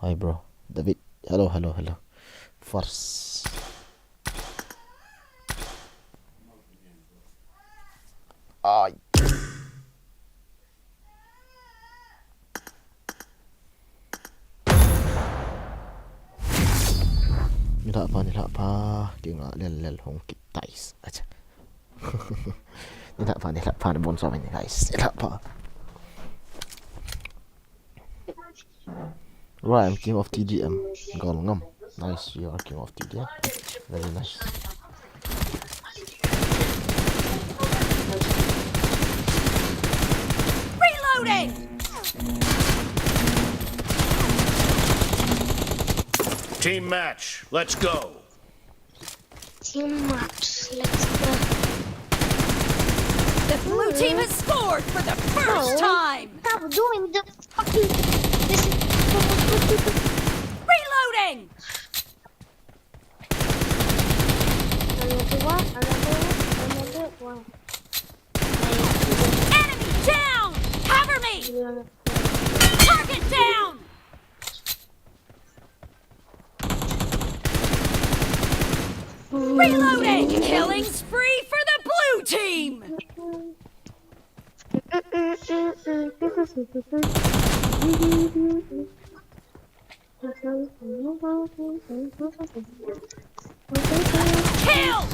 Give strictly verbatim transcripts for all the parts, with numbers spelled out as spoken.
Hi, bro. David. Hello, hello, hello. First. Ai. Nilhah pha, nilhah pha. Kinga lel lel hung kit tais. Acha. Nilhah pha, nilhah pha, nabonchauvin guys. Nilhah pha. Right, I'm king of T D M. Gol ngam. Nice, you are king of T D M. Very nice. Reloading! Team match, let's go. Team match, let's go. The blue team has scored for the first time. Stop doing the fucking. This is. Reloading! Another one, another one, another one. Enemy down! Cover me! Target down! Reloading! Killing spree for the blue team! Killed!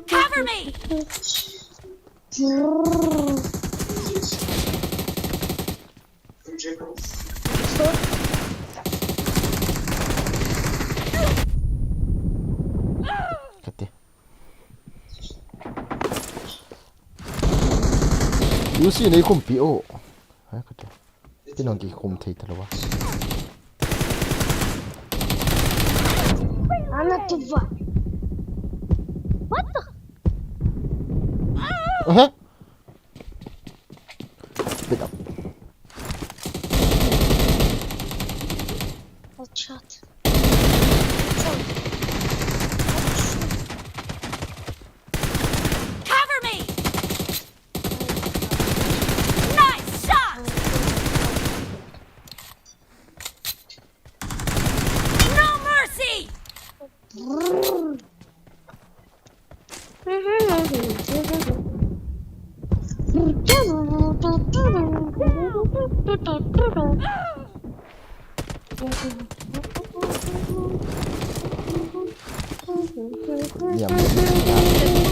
Cover me! Kati. U C nei khumpi o. Hai kati. Ti nang kikhum thei talou a. Ana tuva. What the? Aha. Bit up. Headshot. Cover me! Nice shot! No mercy!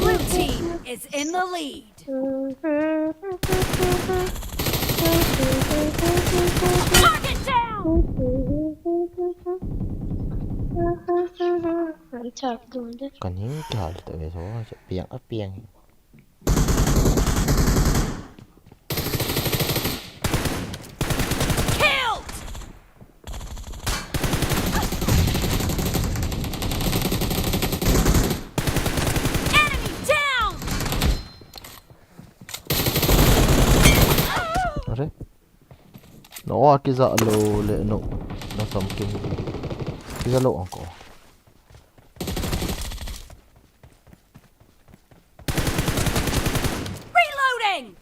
Blue team is in the lead. Target down! Kan hing kihal ta ve so, piang a piang. Killed! Enemy down! Are? No, a kija lou le no. Na tam kim. Kija lou ang ko. Reloading!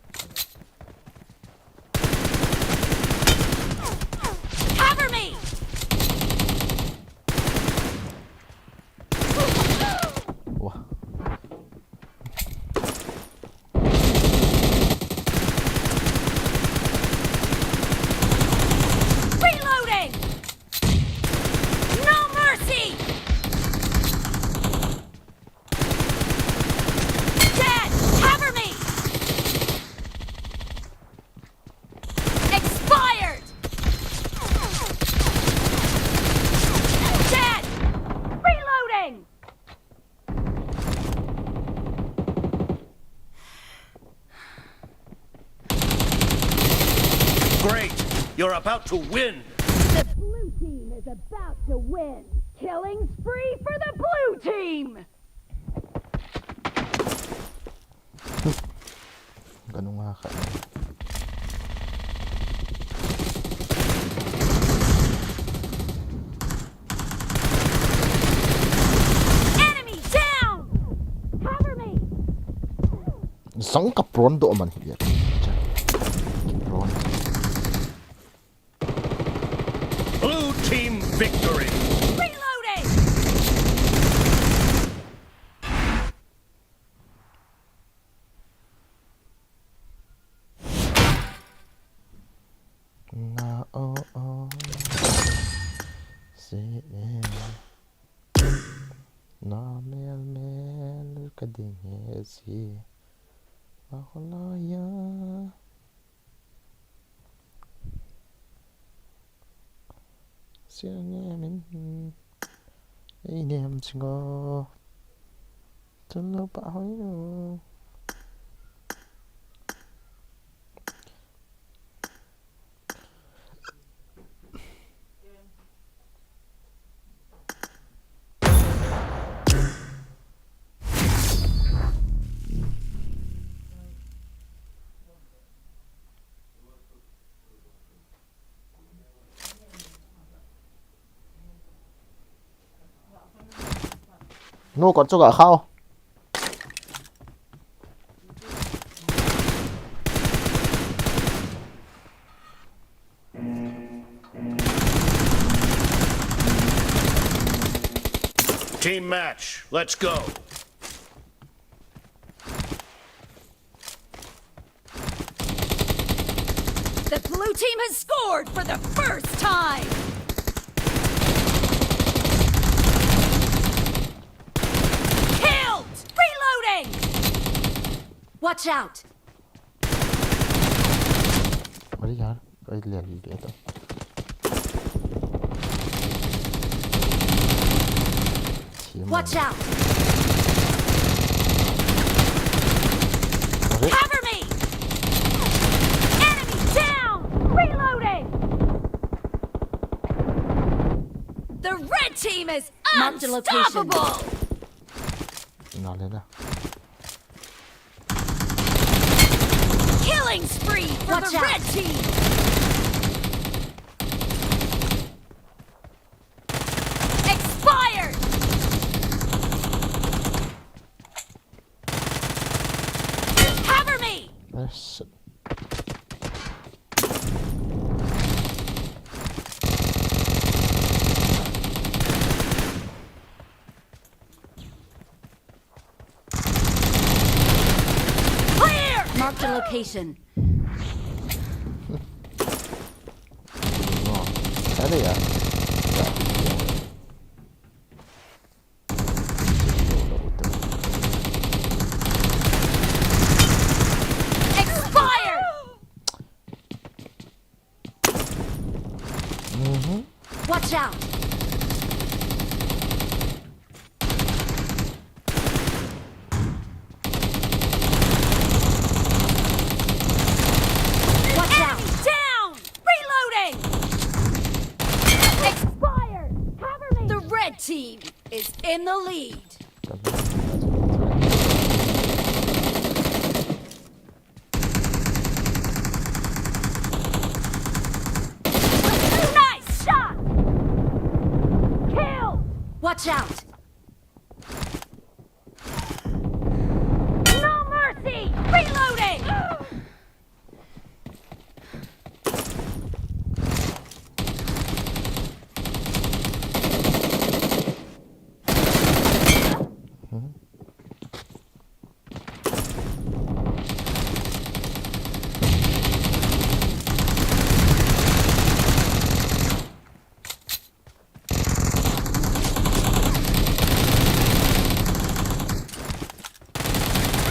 Cover me! Wah. Reloading! No mercy! Dead! Cover me! Expired! Dead! Reloading! Great! You're about to win! The blue team is about to win! Killing spree for the blue team! Ganun nga ka. Enemy down! Cover me! Isang ka-prone do man hiya. Prone. Blue Victory! Reloading! Na o o se em. Na mel mel ka ding he si. Ba ho la ya. Sia ne min. Ei nem chingo. Tun lo pa hoi o. Nu kot chu ga khao. Team match, let's go. The blue team has scored for the first time! Killed! Reloading! Watch out! Oi ya, oi lian be to. Team Watch out! Oi. Cover me! Enemy down! Reloading! The red team is Marked a location. Unstoppable! Na le na. Killing spree for Watch the out. Red team! Expired! Cover me! Nice. Clear! Marked a location. No. Ada ya. Expired! Mhm. Watch out! Watch out! Down! Reloading! Expired! Cover me! The red team is in the lead. Nice shot! Kill! Watch out! No mercy! Reloading!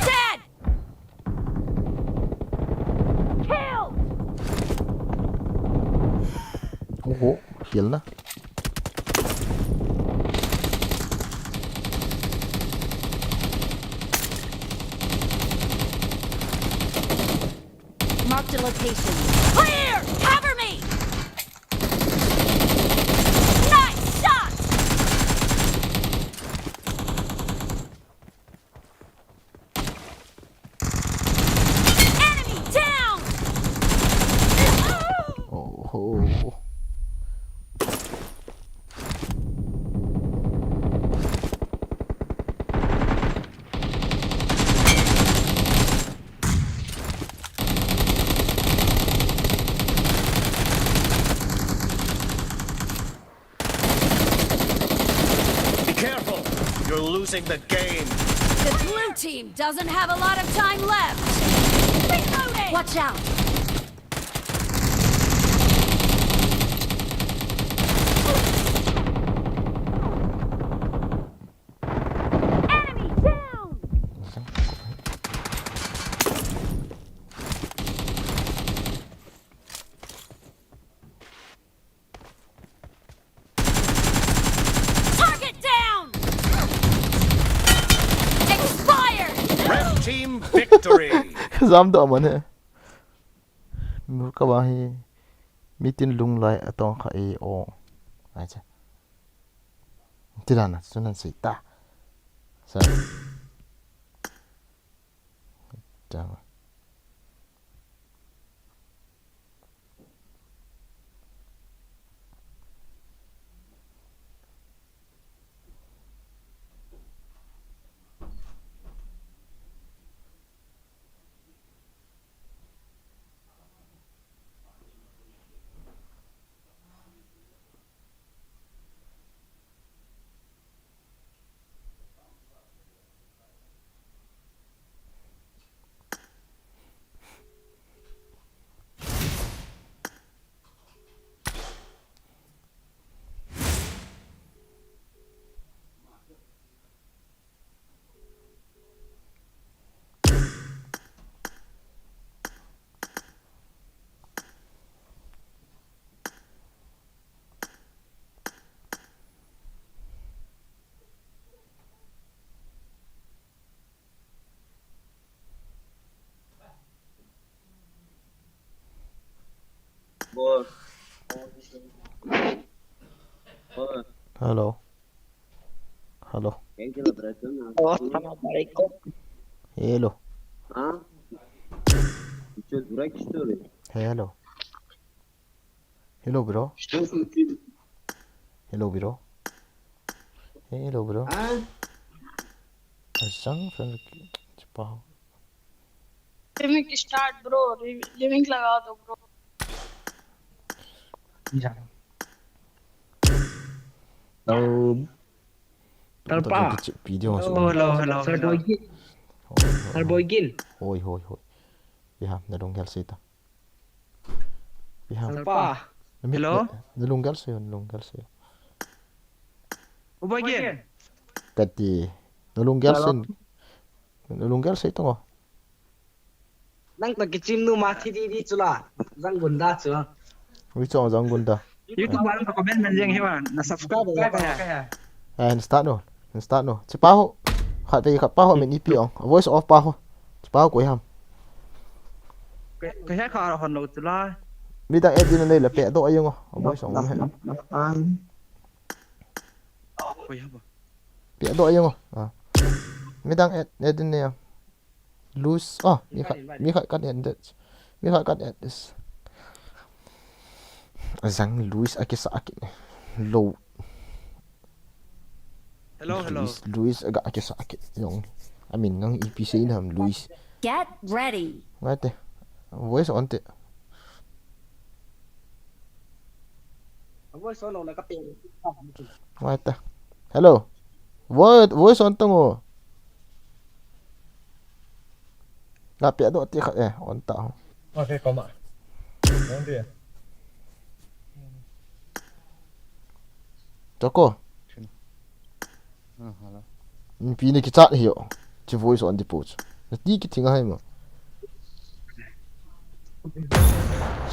Dead! Killed! Oho, hilna. Marked a location. Clear! Cover me! Nice shot! Enemy down! Oho. Losing the game. The blue team doesn't have a lot of time left. Reloading! Watch out! Enemy down! Target down! Expired! Red team victory! Jam doh man he. Mur ka ba hi. Mitin lunglai atong kha e o. Ai cha. Ti dan a, chu nan sei ta. Sa. Dama. Hello. Hello. Hello. Hello. Hello, bro. Hello, bro. Hello, bro. Asang friend ki chipao. Remake start, bro. Re-, remake laga do, bro. Hello. Hello, hello, hello. Sir Boy Gin. Hoi, hoi, hoi. Ipi ham, na lunggel sei ta. Ipi ham. Sir Pa. Na lunggel sei, na lunggel sei. Boy Gin. Kati. Na lunggel sei. Na lunggel sei tong o. Nang ta kichim nu ma thi di di chu la. Jang Gunda chu. Ui chong Jang Gunda. YouTube ma nang ta comment man jeng hi ma. Na subscribe la ka ya. Ai, na start no. Na start no. Chi pa ho. Khat pe khat pa ho min ipi ong. Voice off pa ho. Chi pa ho koi ham. Ka, ka he kha hon lo chu la. Midang add in nei la pe do ayong o. Voice ong he. Koi ha ba. Pe do ayong o. Midang add, add in nei. Lose. Oh, mi khat, mi khat kan add this. Mi khat kan add this. Jang Lose akisa akit. Lo. Hello, hello. Lose, Lose aga akisa akit. Jong. I mean, nang ipi sei nam Lose. Get ready. Ngai te. Voice on te. Voice on lo na ka pe. Ngai ta. Hello. Voice, voice on tong o. Nga pe do ti khat e, on ta. Okay, koma. On dia. Toko. Pi ni kichat hi o. Chi voice on di po chu. Na ti ki thing a hai ma.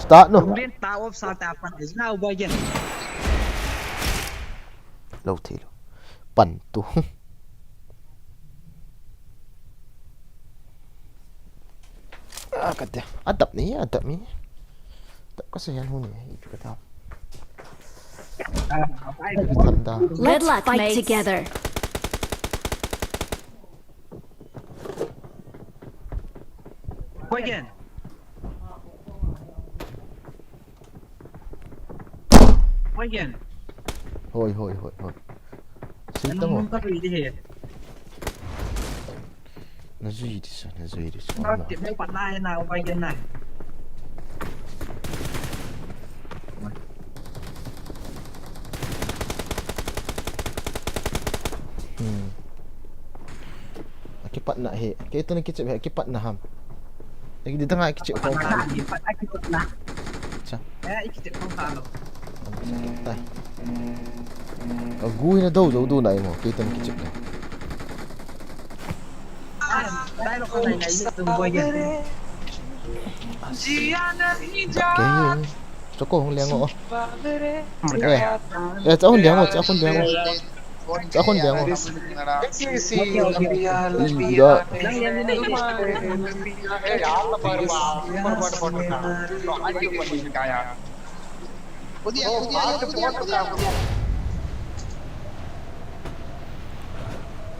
Start no. Lunglen ta off sa ta pan is now boy again. Lo thei lo. Pan tu. Ah, ka te. Adap ni, adap ni. Adap ka sa yan hu ni. Ipi ka ta. Good luck, mates. Let's fight together. Go again. Go again. Hoi, hoi, hoi, hoi. Sitang o. Nang ka tui di he. Na jui di sa, na jui di sa. Ka ti mo pa na he na, go again na. Hmm. Patna hi. Kei tuni kichep hi, kipatna ham. Ei di tanga kichep ko. Patna hi, patna kipatna. Cha. Eh, kichep ko ka lo. Tai. Ka gu hina do do do nai mo, kei tuni kichep le. Choko hung liang o. Eh, eh, cha hung liang o, cha hung liang o. Cha hung liang o. Ida.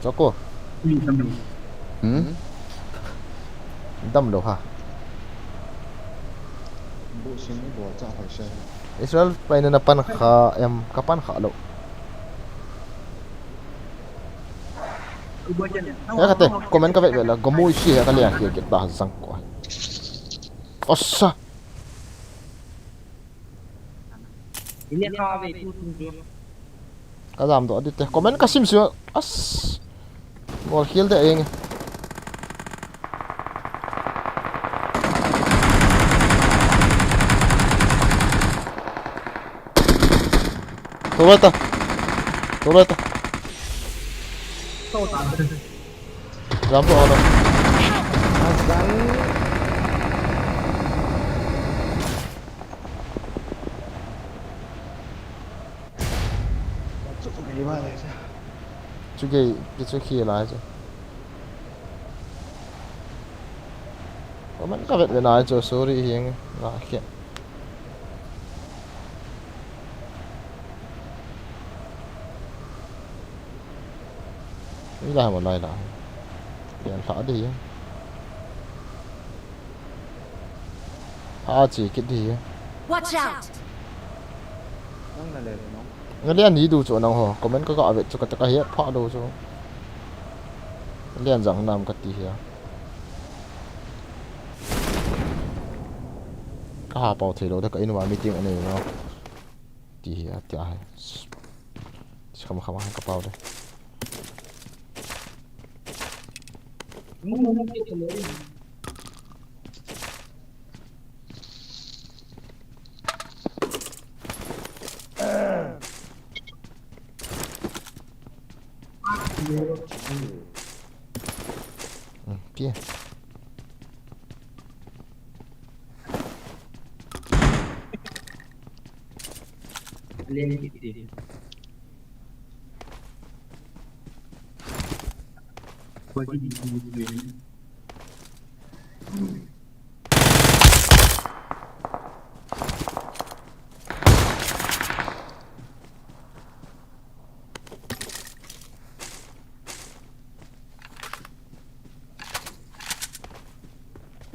Choko. Hmm? Dam lo ha. Israel paina na pan kha em, ka pan kha lo. Ya kate, comment ka vet vet la, gomui si he ka lia khia kit ta jang ko. Osa. Ka jam doh a dite. Comment ka sim sim. As. Bol khel de eng. Toloi ta. Toloi ta. Jam doh a. Chu gei, chu khi lai chu. Comment ka vet vet nai chu, sorry hi nge, na khia. Ni lai mo lai la. Yan tha di. Ha, chi kit di. Watch out! Nang na le no. Nga lian ni du chu nang ho. Comment ka ga vet chu ka ta ka he pha do chu. Lian jang nam ka ti hi a. Ka ha pau thei lo da ka in wa meeting anei no. Ti hi a ti a. Kham kham ka pau de.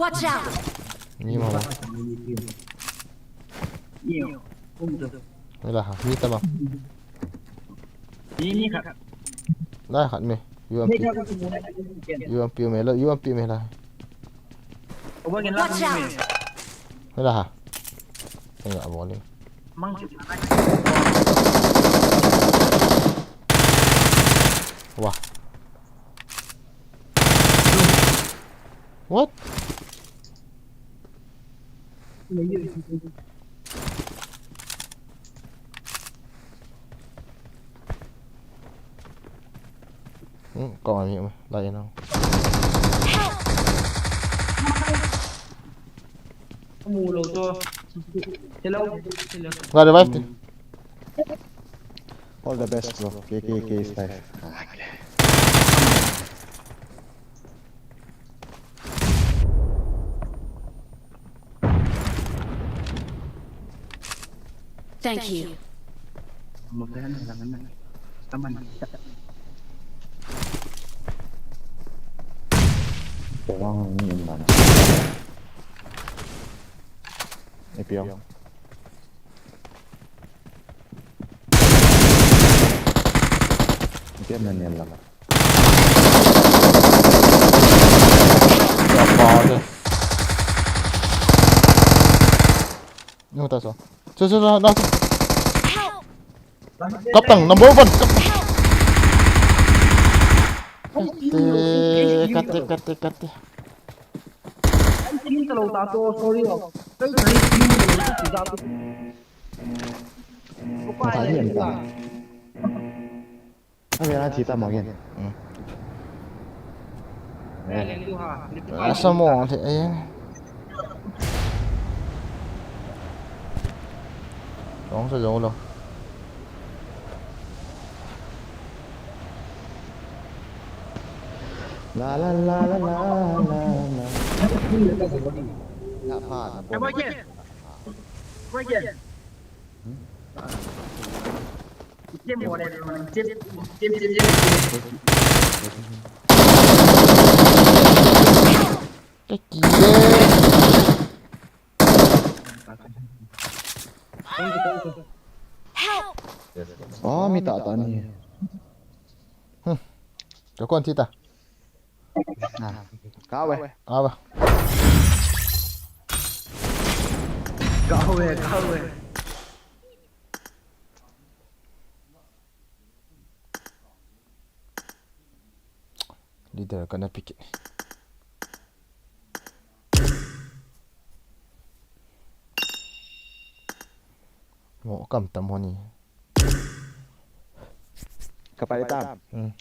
Watch out! Ni ma ma. Ni la ha, ni ta ma. Ni ni khat. Lai khat me. U M P. U M P me la, U M P me la. Watch out! Ni la ha. Ni la bol ni. Wah. What? Hmm, kau ami mai, lai nang. Hello. Hello. Nga revive te. All the best, bro. K K K style. Thank you. Ipi ang. Ipi ang na niya lang. Yung taas, oh. So, so, so, nasa. Kaptang, number one. Kaptang. Kate, kate, kate, kate. Ai, team talou ta to, sorry o. Ai, ai, team talou ta to. Mata di anta. Ave na thi ta mo gen. Hmm. Eh. Asa mo the, eh. Jong sa jong lo. La, la, la. Na pha na bo. Boy Ken. Boy Ken. Hmm? Ken mo le, Ken, Ken, Ken, Ken. Kaki ye. Help! Oh, mi tah tah ni. Hmm. Ka kon thi ta. Ah, ka ve. Ka ve. Ka ve, ka ve. Leader kana pick e. Mo kam tam ho ni. Ka pai tam. Hmm.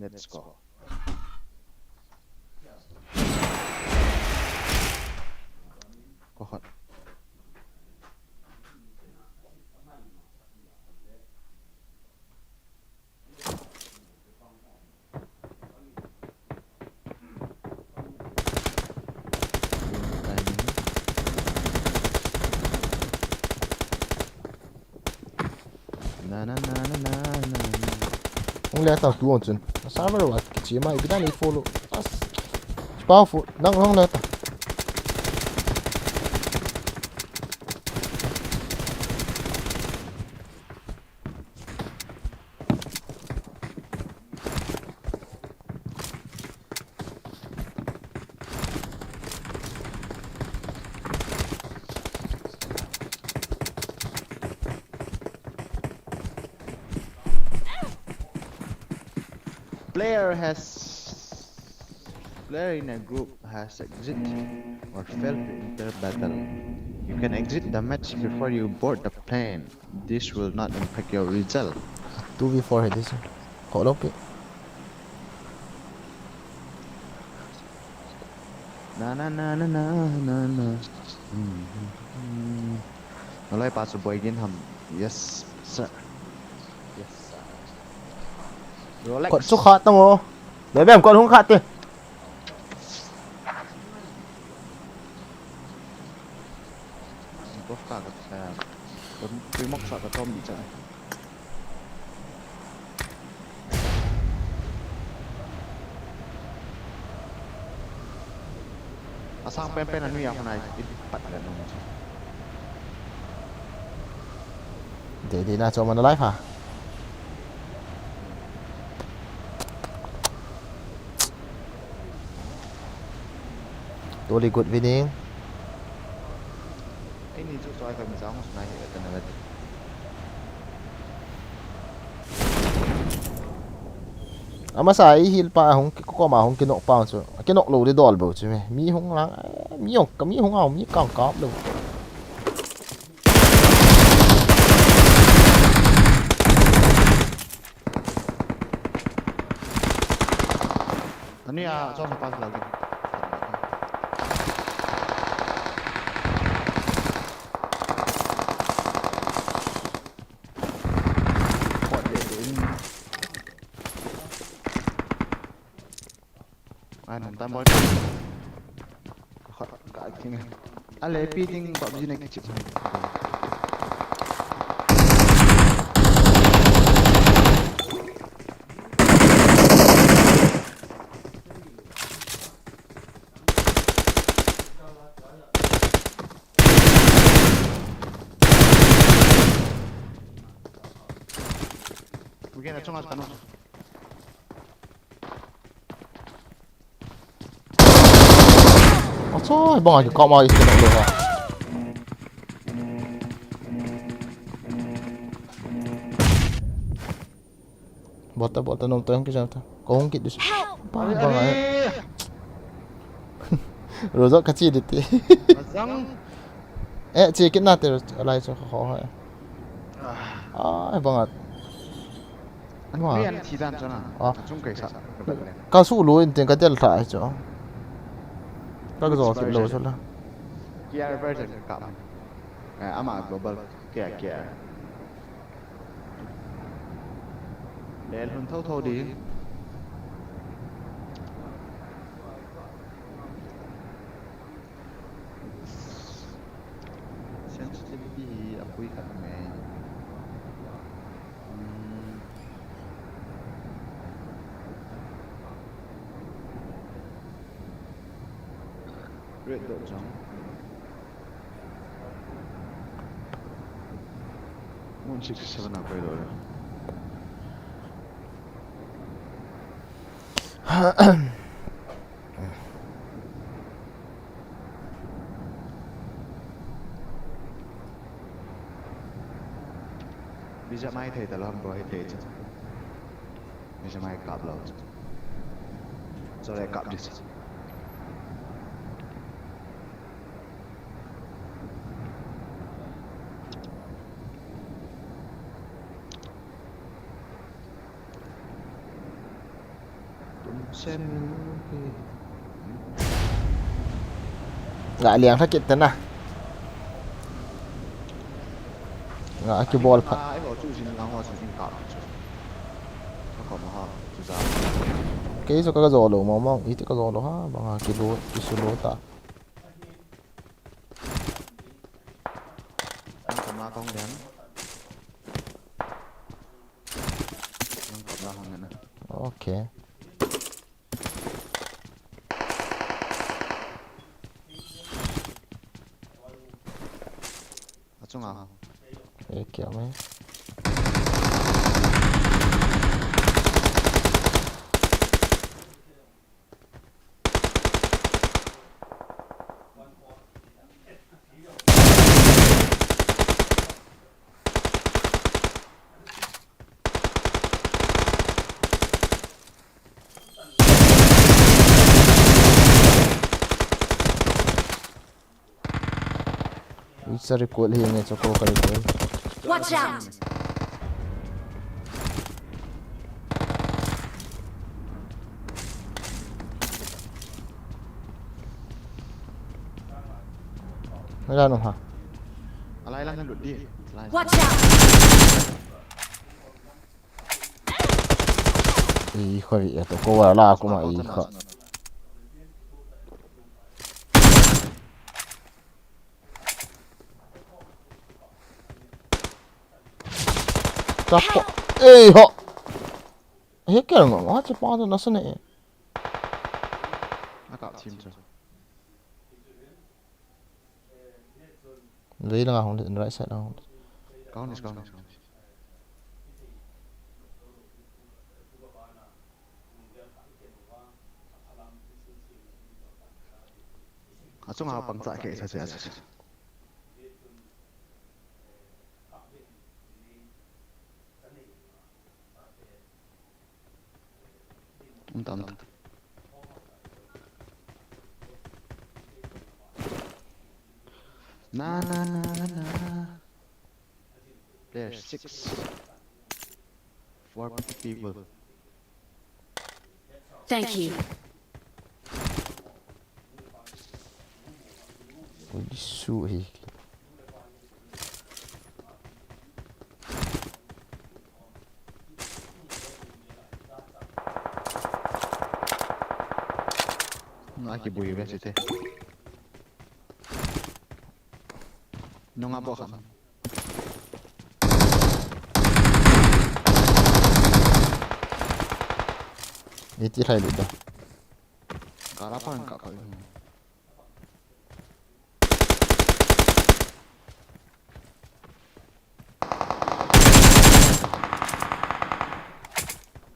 Let's go. Ko hot. Na, na, na, na, na, na, na. Hung le ta tu on chun. Server wa kichi mai bida ni follow. As. Powerful. Nang hung le ta. Player has, player in a group has exit or failed to enter battle. You can exit the match before you board the plane. This will not impact your result. Two v four hai this. Kho lo pi. Na, na, na. Hmm, hmm, hmm. Nalai pa chu Boy Ken ham. Yes, sir. Yes, sir. Rolex. Kot chu kha tang o. Be bem kot hung kha te. Boss ka ka sa. Kon pi mok sa ka tom bi cha. Asang pen pen anui a hon a i pat le nung. Dei dei na cho man life ha. Totally good winning. Ei ni chu choi ka mi chang su na hi ka na. Amasa i heal pa hung ki, koma hung kinok pa chu. Kinok lou di dol bou chu me. Mi hung lang, eh, mi hung, mi hung au, mi kang kap lou. Ani a, chong pa lagi. Ai, nang tam boy. Ka, ka, ka, ka, ale, pi ding, PUBG na kichip. Mungkin ada cungas kanu. Acha, bang aja kau mai istilah lo ha. Bota, bota, nom to hung kijam ta. Ko hung kit dis. Help! Ba, ba, ba. Rozok kachi di ti. Azang. Eh, chi kit na te lai cho kho ho. Ah. Ah, eh, banga. Banga. Ni an thi dan cho na. Ah. Chung kai sa. Ka su lo in tin ka del tha ai cho. Ka zo kit lo cho la. Kia version ka. Eh, ama global kia kia. Lel hun tho tho di. Sensitivity hi a pui khat mai. Hmm. Red dot jong. One sixty-seven a koi lo le. Bija mai thei ta lo ham bro, hi thei cha. Bija mai kap lo. Chole kap dis. Nga liang tha kit ta na. Nga kibol phat. Kei so ka zo lo mong mong, iti ka zo lo ha, banga kilo, kisulo ta. Ang kama kong dem. Ang kama kong dem. Okay. Achunga. Eh, kya mai? Ucha recall hi nge cho ko ka recall. Watch out! Nala no ha. Alai lang lut di. Alai. Watch out! Ei, khoi, e to ko wa la ko ma ei kha. Tapo. Ei ho. He kel ngo, ha che pa na sa ne. Aka chim cho. Vei langa hung, right side langa hung. Kaun is, kaun is, kaun is. Achunga pang cha ke cha cha cha. Um, tam, tam. Na, na, na, na. Player six. Four people. Thank you. Ui, su hi. Nga kibui ve site. Nunga bo khan. Iti khai lu da. Kala pan ka pa.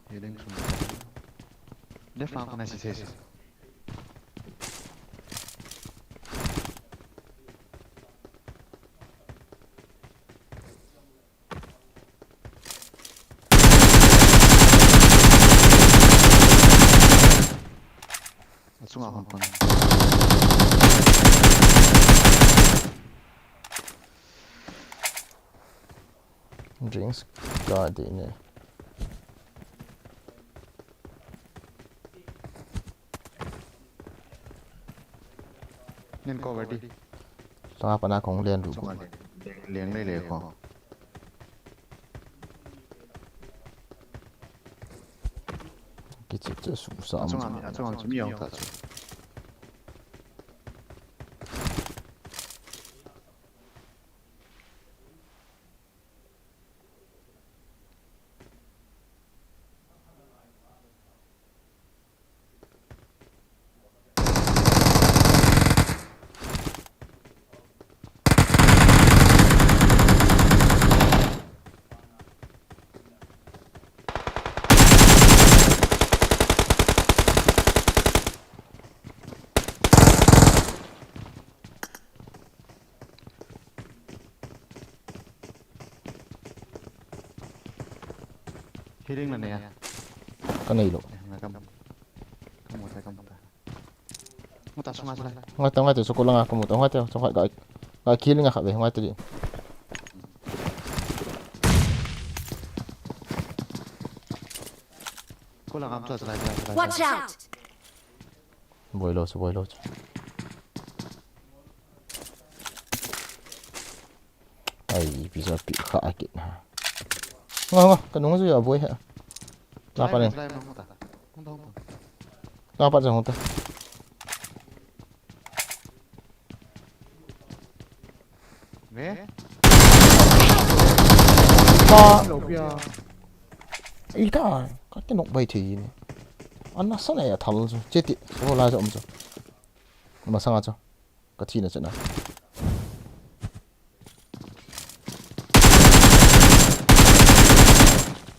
Healing sum. Left flank kona si si si. Drinks ka de ne. Nen cover di. Chunga pana kong len lu. Chunga len, len le le ko. Kichep che su sa. Achunga mi, achunga mi ong ta chu. Healing la nei a. Ka nei lou. Eh, nga kam. Ka mu ta, ka mu ta. Mu ta sunga chulai. Ngai ta, ngai ta, chu ko langa ka mu ta, ngai ta, chu ngai ga, ga kill nga kha ve, ngai ta di. Ko langa am chu chulai, chulai, chulai. Watch out! Boi lou chu, boi lou chu. Ai, pi sa pi kha a kit ha. Nga, nga, ka nung chu ya boi ha. La pa len. Chulai, chulai, hung ta. Hung ta, hung ta. La pa jong hung ta. Ve? Ta. Lo pia. Ei ta, ka te nok bai thei ni. Ana sa na ya thal chu. Che ti, so la chu um chu. Ma sanga chu. Ka thina chu na.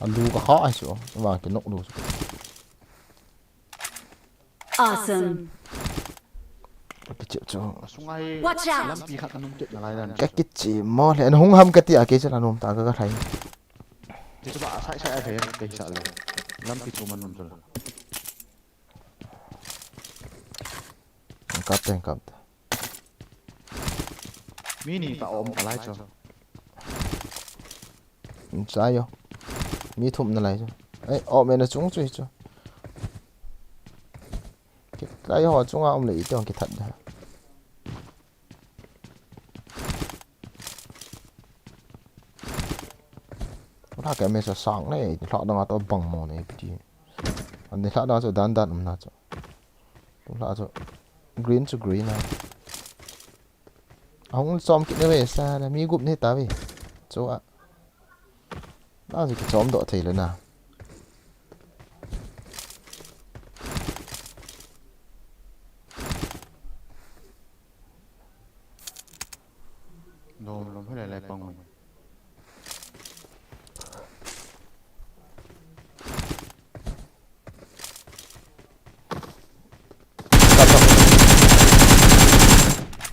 Alu ka kha ai chu. Vang ki nok lu chu. Awesome. Ka kichep chu. Asungai. Watch out. Lampi khat anung tet na lai dan. Ka kichep mo le. An hung ham ka ti a ke chu la nom ta ka ka thai. Ti chu ba sai sai a thai ka sa le. Lampi chu man nom chu. Kap te, kap te. Mi ni ta om ta lai chu. Cha yo. Mi thum na lai chu. Ai, om na chung chu hi chu. Ki, lai ho chunga om le i te ong ki that da. Ula ka me sa sang ne, hla dang a to bang mo ne, piti. An ni hla dang chu dan dan um na chu. Tu hla chu green chu green a. Ahung chom kit na ve sa na mi gup ni ta ve. Chu a. Na chu ki chom doh thei le na. Lom, lom, hele, le, pang, man.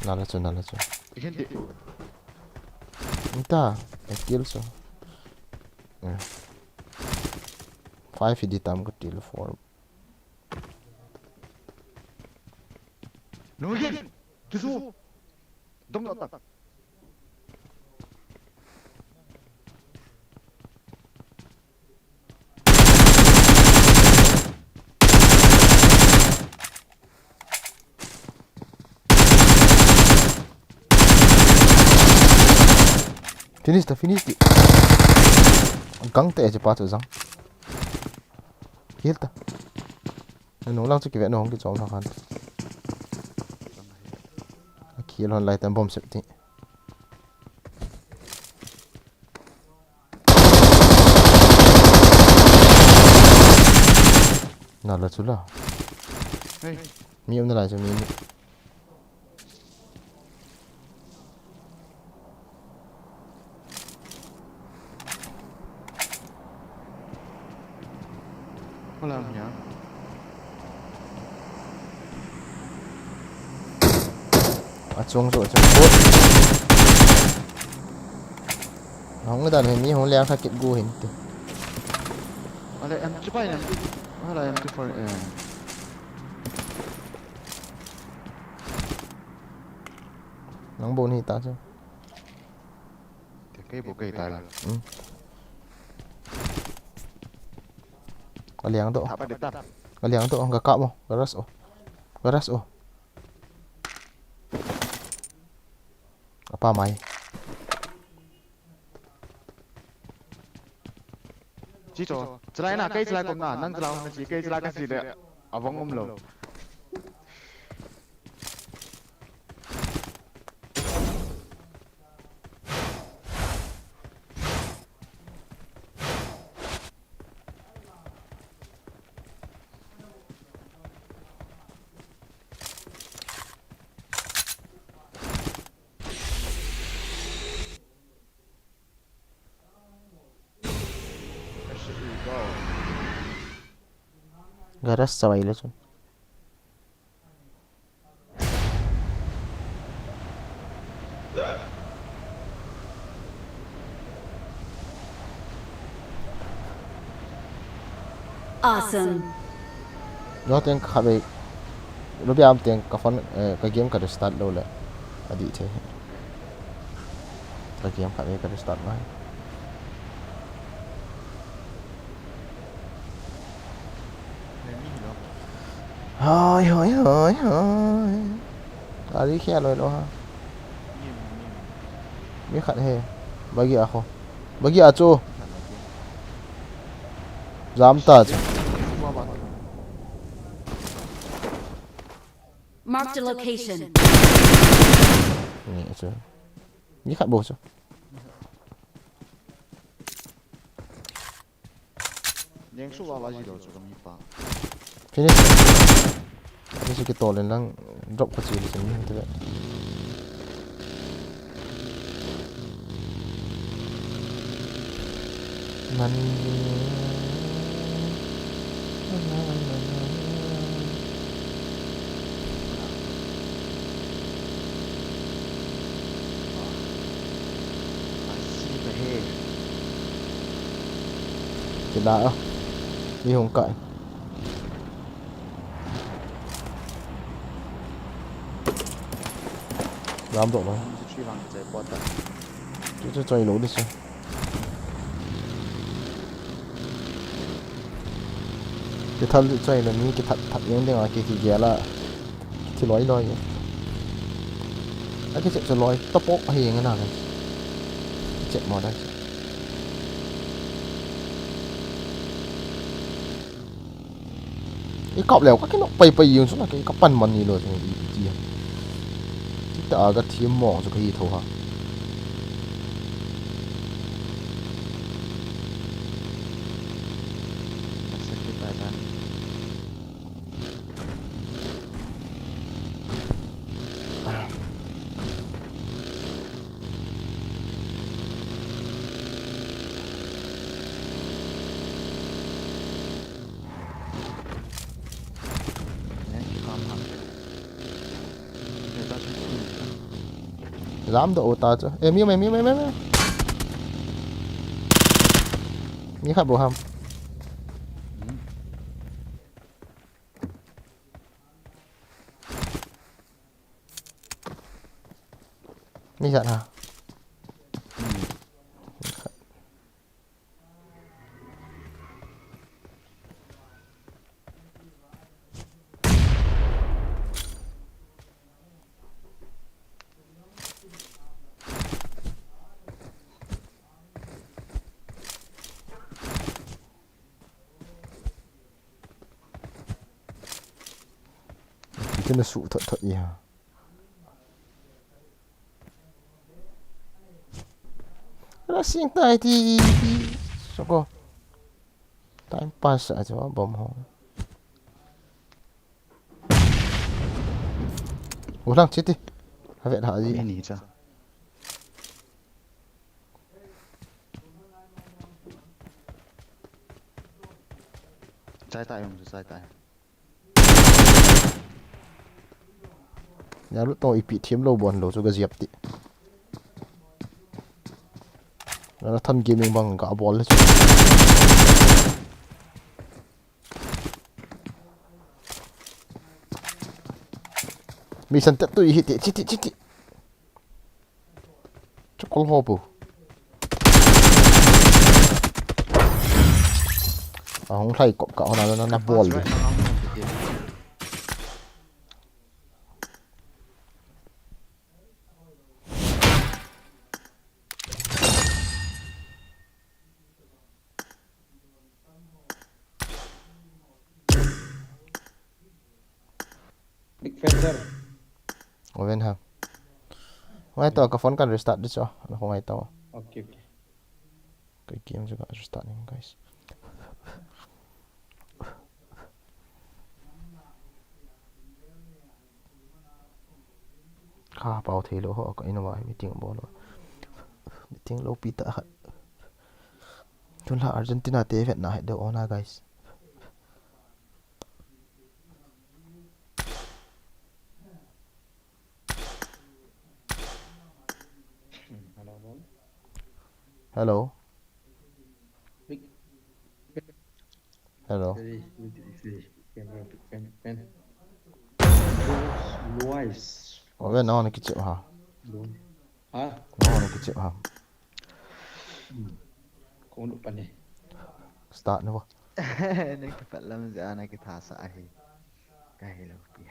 Nala chu, nala chu. Ikin ti. Nta, I kill so. Eh. Five hidi tam ka til four. Nungin, kisu. Dong tak. Finish ta, finish ti. Gang te je pa chu jang. Kill ta. Nung lang chu kive nung kichom na khan. Kill hon lai tan bomb sep ti. Nala chu la. Hey. Mi um nalai chu mi ni. Hola, mia. Achung chu, achung chu. Hung dan hi mi hung liang kha kit gu hin ti. Ale, M two five, M two. Hola, M two four, eh. Nang bou nahi ta chu. Te kei bou kei ta la. Hmm. Ka liang doh. Tha pa de ta. Ka liang doh, ka kap mo. Ka rush o. Ka rush o. Apa mai. Chi cho, chalai na, kei chalai kom na, nang chalai na chi, kei chalai ka chi le, avang um lo. Garage sa wai le chun. Awesome. Lo teng kha ve. Lo biam teng ka phone, eh, ka game ka restart lo le. Adi che. Ka game kha ve ka restart mai. Hoi, hoi, hoi, hoi. Ari khel loi lo ha. Mi khat he. Bagi a kho. Bagi a chu. Jam ta chu. Marked a location. Ni chu. Mi khat bou chu. Neng su wa wa ji do chu ka mi pa. Finish. Ani su ki to len lang drop ko chi le chen ni te. Man. Kina a. Mi hung kai. Ram doh lo. Chu chu choi lo di chu. Kithal choi le mi kithat that jeng ding a ki kigel a. Kithi loi loi. A kichep chu loi. Tapo a hi nge na nge. Kichep mo da. I kap leu ka kinok pai pai jeng chu na ke ka pan man ni lo jeng i ti a. Ti ta a ka thim mong chu ka hi tho ha. Ka sakit a dan. Lam doh u ta chu. Eh, mi, mi, mi. Mi khat bou ham. Mi khat ha. Pi te na su thot thot i ha. Rushing tai ti, ti. Soko. Time pass a chu bom ho. U lang chiti. Ave tha ji. Mi ni cha. Chai tai um, chai tai. Nya lu to ipi thiam lo bon lo chu ka ziap ti. Na than gaming bang ka bol le chu. Mi san te tu i hi ti, chiti, chiti. Kol ho pu. Ahung lhai kop ka hona na, na bol di. Big fan, sir. Oven ha. Ngai to, ka phone kan restart di cho. Ano ko ngai to. Okay, okay. Ka game chu ka restart ning, guys. Ka pau thei lou ho, ka in a vai meeting bol lou. Meeting lou pi ta khat. Tun la Argentina te vet na het deu ona, guys. Hello. Hello. Hello. Hello. Hello. Hello. Luis. Oven, na hona kichep ha. Lu-, ha? Na hona kichep ha. Hmm. Kong lu pan ni. Start na bo. Na kipat lam ja na kitha sa ahi. Ka hi lou pi.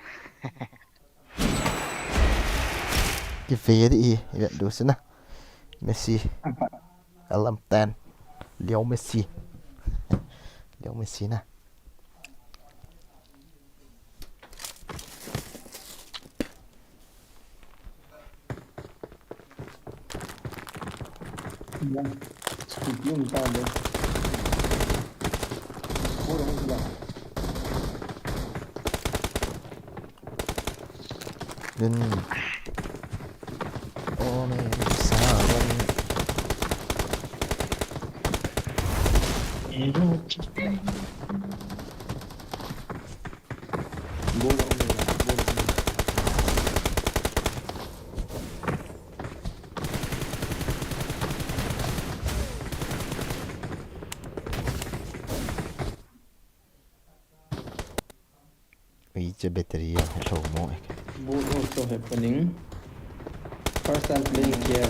Kive di i, i vet du sina. Messi. Apa? L M ten. Leo Messi. Leo Messi na. Din. Oh, man, sawan. Ui, che battery a hello mo. Boot also happening. First time playing here.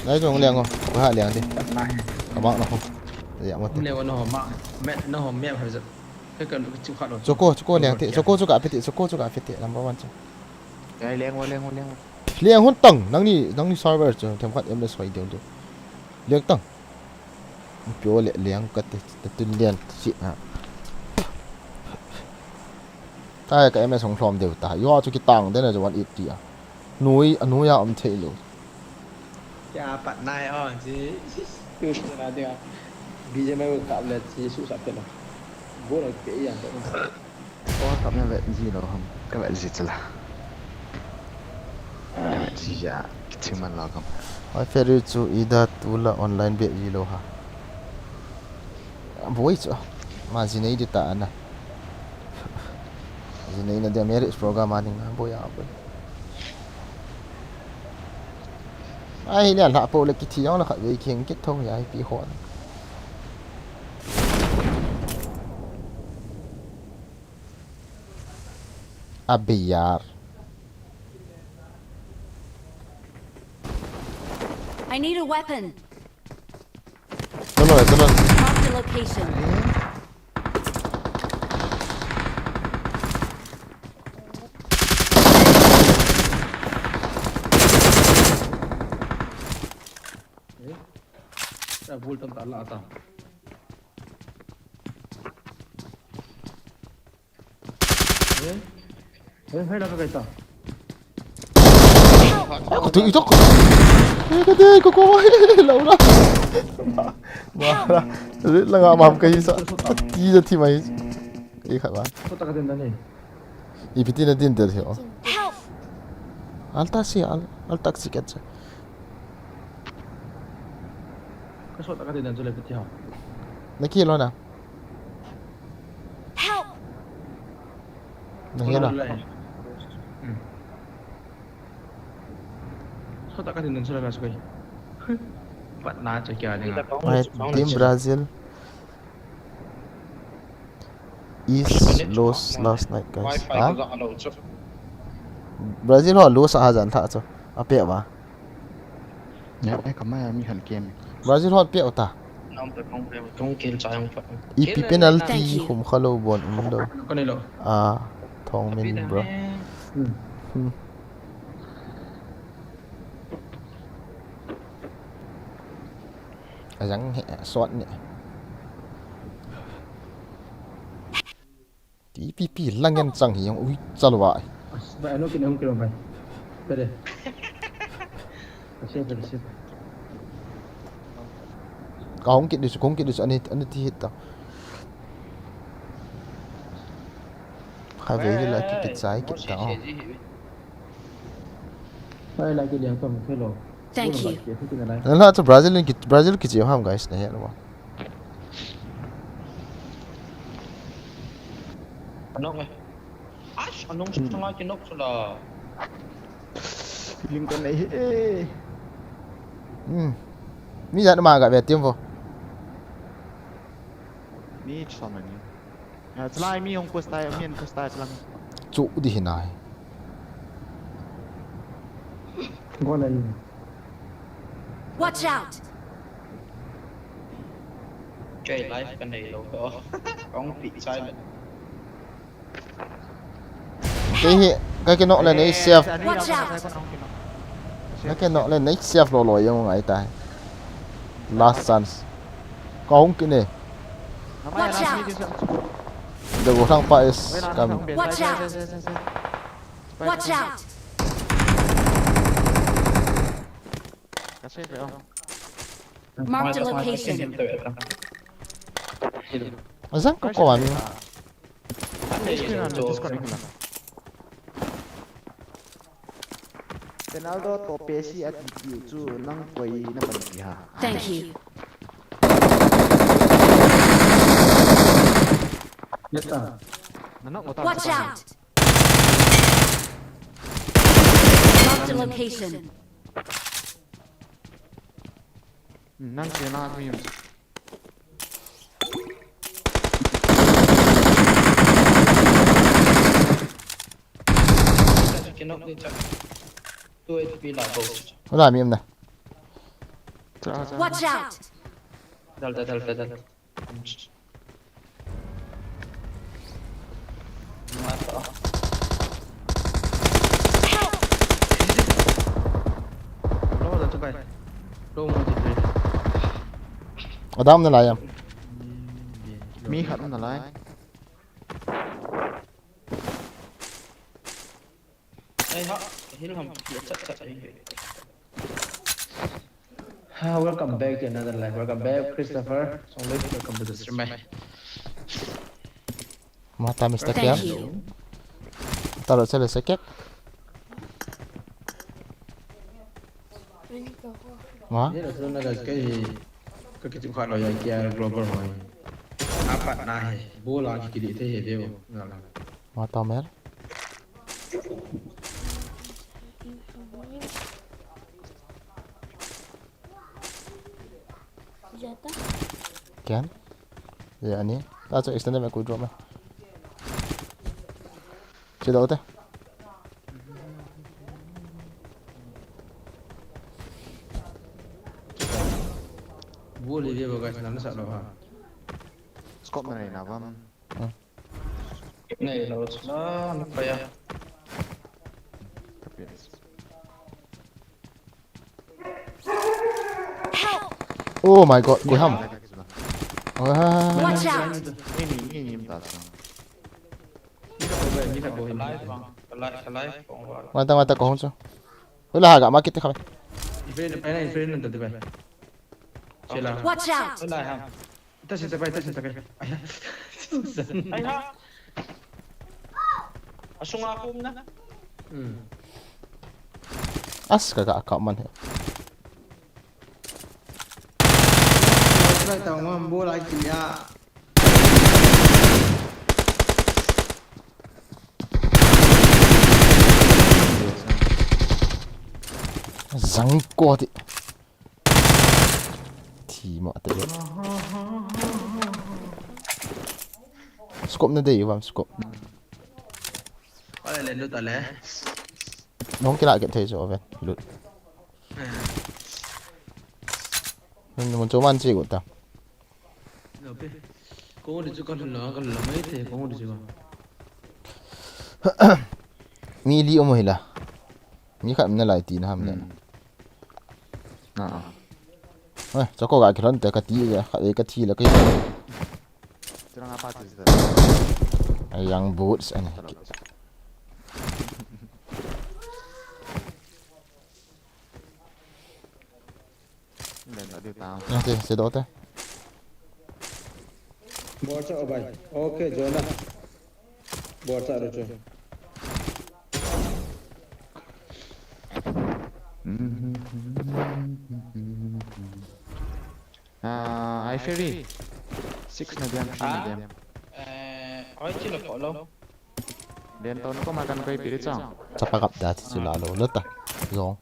Nai jong liang o, ha liang di. Nai. Ama na ho. Ya mo te. Liang o na ho ma, met na ho map ha ja. Ka ka chu khat lo. Choko, choko liang te. Choko chu ka piti, choko chu ka piti. Number one chu. Ai, liang o, liang o, liang o. Liang hon tang, nangni, nangni server chu themkhat M S hoi deu deu. Liang tang. Pio le liang ka te, te tun lian si ha. Ta ka M S hong lhom deu ta. Yo chu kitang den a one eighty a. Nui, a nui a um thei lo. Kya pat nai o, ji, ji, tu si na dia. B G M I ka le ji su sa pe lo. Go lo pe ya. World Cup na vet ji lou ham, ka vet ji chula. Ka vet ji ja, kichim man lou ham. Hoi Ferry chu ida tula online beh ji lou ha. Boi chu, ma ji nei di ta na. Ji nei na dia marriage program a ning na boi a boi. Ai, nia la po le kithi jong la khat vei kheng kit thong ya pi hon. A biyar. I need a weapon. Tulo, tulo. Mark the location. Eh? Sa bul tam ta la ta. Eh? Eh, hai la ka kai ta. Ai, ko tu i tok. Eh, ka dei, ko ko. Lau la. Ba la. La nga mam ka hi sa. Ti ja thi mai. Ei khat ba. Ko ta ka den da ni. Ipi ti na din der hi o. Help! Al ta si, al, al tak si ket sa. Ka sot ka din dan chu le piti ha. Na ki lo na. Help! Na hi na. Hmm. Sot ka din dan chu le ka sukoi. Pat na cha kya dinga. My team Brazil is lost last night, guys. Ha? Brazil ho lost a jan tha chu. A pe ba. Ya, eh, kamai a mi khan kem. Brazil hon pe uta. Nam pe kong pe, kong kel cha yang pa. Ipi penalty khum kha lo bon um do. Ko ni lo. Ah, thong min bro. Hmm. Hmm. Ajang he, sot ni. Ti pi pi lang yan chang hi yang ui chalwa. Bai, ano kin hung kilo bai. Pede. Kasi, pede, kasi. Ka hung kit dis, hung kit dis, ani, ani ti hit ta. Khai ve la ki kit sai kit ta. Bai, la ki liang tom kilo. Thank you. Nala chu Brazil ki, Brazil ki chi ham guys, na he lo. Anong eh. Ash, anong sa nga kinok sila. Feeling ko na eh. Hmm. Mi jat ma ga ve tim vo. Ni chon ni. Ya, chalai mi hung ko style, mi an ko style lang. Chu di hinai. Go na ni. Watch out! Kei life ka nei lo ko. Kong pi chai le. Kei hi, ka kinok le nei safe. Watch out! Ka kinok le nei safe lo lo yang ngai tai. Last chance. Ka hung kit ne. Watch out! The Gothang pa is coming. Watch out! Watch out! Ka safe le. Marked a location. Azang ko ko ami. Ronaldo to Messi ati tiu chu nang koi na pan pi ha. Thank you. Watch out! Marked a location. Nang kena mi. Kinok ni cha. Two H P la bo. Wala mi em na. Watch out! Dal, dal, dal, dal, dal. Adam na lai am. Mi khat na lai. Ai ha, hil ham, ya chat chat ai. Ha, welcome back to another live. Welcome back, Christopher. Song live, welcome to the stream, eh. Mata, Mister Thank Kiam. You. Taro chale sekek. Ma? Ni la suna la kai ka kitu kha lo ya kia global hoi. Apat na he. Bola ki kili the he deu. Na la. Mata mer. Jata. Ken? Ya, ani. Ta chu extend me ku drop me. Che do te. Bol le ba guys, nan sa lo ha. Scope na na bam. Hmm. Nei lo sa na pa ya. Kapit. Oh my God, koi ham. Wah. Watch out! Ni, ni, ni, ni, ta sa. Mata, mata, ko hung chu. Wala ha ga ma kit kha. Ife na, ife na, ife na, ta de ba. Sila. Watch out! Wala ha. Ta sin ta bai, ta sin ta bai. Ai ha. Ai ha. Asunga ko na. Hmm. As ka ga ka man he. Lai ta ngam bo lai kin ya. Zang ko ti. Thi mo te. Scope na dei vam scope. Ale le lut ale. Nong kila ke thei jo ve. Lut. Mun chu man chi gu ta. Lo pe. Kong di chu ka lhun lo, ka lhun lo mai te, kong di chu. Mi li um hila. Mi khat um nalai ti na ham le. Hmm. Ah, ah. Eh, chako ga kilhon te ka ti ga, khat e ka thi la ka hi. Churang apa ti ta. Ai yang boots ani. Chalo, chalo. Len da di ta. Ate, se do te. Bol cha o bai. Okay, Jonah. Bol cha ro chu. Ah, ai Ferry. Six na diam, three na diam. Eh, oi, chi lo ko lo. Len to na ko ma kan koi piri chang. Chapa kap da ti chu la lo, lo ta. Zong.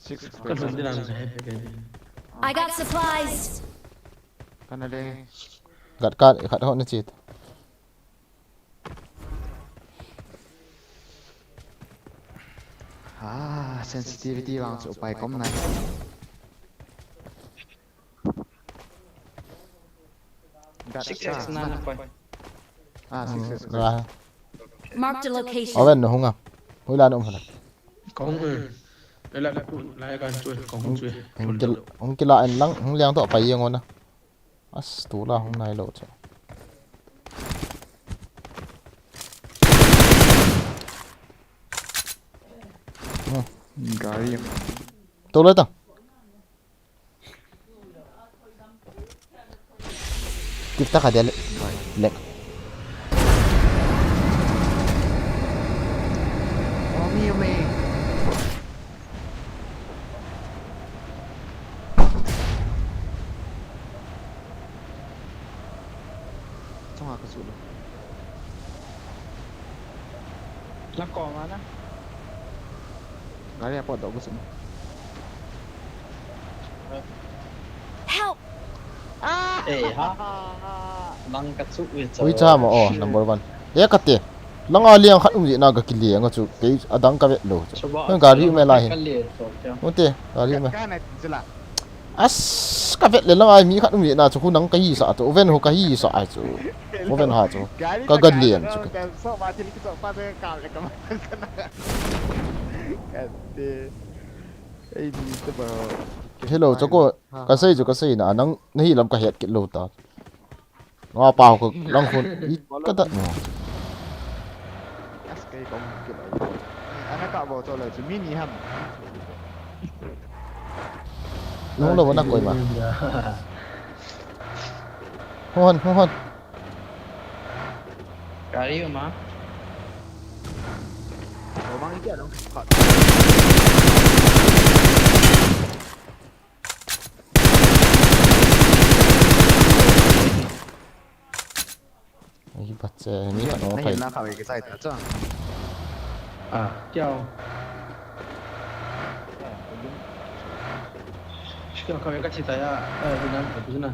Six. Ka lhun din ang sa he pe ke. I got supplies. Kana le. Gat kat, khat ho na chit. Ah, sensitivity vang chu upai kom nai. Gat six X sa, na sa. Na pa. Ah, six X. Ra. Marked a location. Oven no hunga. Hui la no hana. Kong, eh. Ela ku, la kan chu, kong chu. Hung kil, hung kila en lang, hung liang to pai yang ona. As, tu la hung nai lo che. Hmm. Gari. To le ta. Tif ta ka dia le. Lek. Oh, mi, mi. Chunga ka chu lo. La ko ma na. Gari a pot doh ka chu. Help! Ah! Eh, ha? Mang ka chu ui cha. Ui cha ma, oh, number one. Ya ka te. Langa liang khat um jeh na ka kile nga chu. Kei adang ka vet lo chu. Chuba, heng gari um e la hin. Ka le so kya? Ute, gari um e. Ka na chu la. As, ka vet le lang ai mi khat um jeh na chu, khu nang ka hi sa chu, oven ho ka hi sa ai chu. Oven ha chu. Ka ga lian chu. Hello, Choko. Ka sei chu, ka sei na, nang na hi lam ka het kit lo ta. Nga pa ko lang khun i ka dat mo. As kai kong kit ai. Ana ka bo cho le chu mi ni ham. Nung lo na koi ma. Hon, hon. Gari ma. Lo mang i kya lo. Ei, bache, mi khat nong phai. Na kha wei ke chai ta cha. Ah, kya ho? Kya kha wei ka chi ta ya. Eh, bi nam, bi na.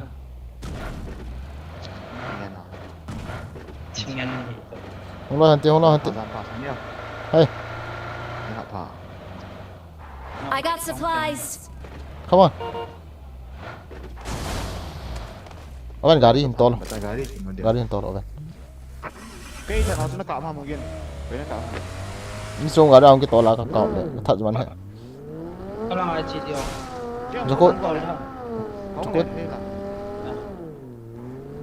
Chingen ni. Hung la han te, hung la han te. Hey. Ni ha pa. I got supplies. Come on. Oven, gari hin tol. Bata gari hin tol. Gari hin tol, Oven. Kei cha na chu na ka ma mo gen. Kei na ka. Ni song gari ang ki tol a ka ka le. That man he. Ka lang ai chi dio. Joko. Joko. Joko.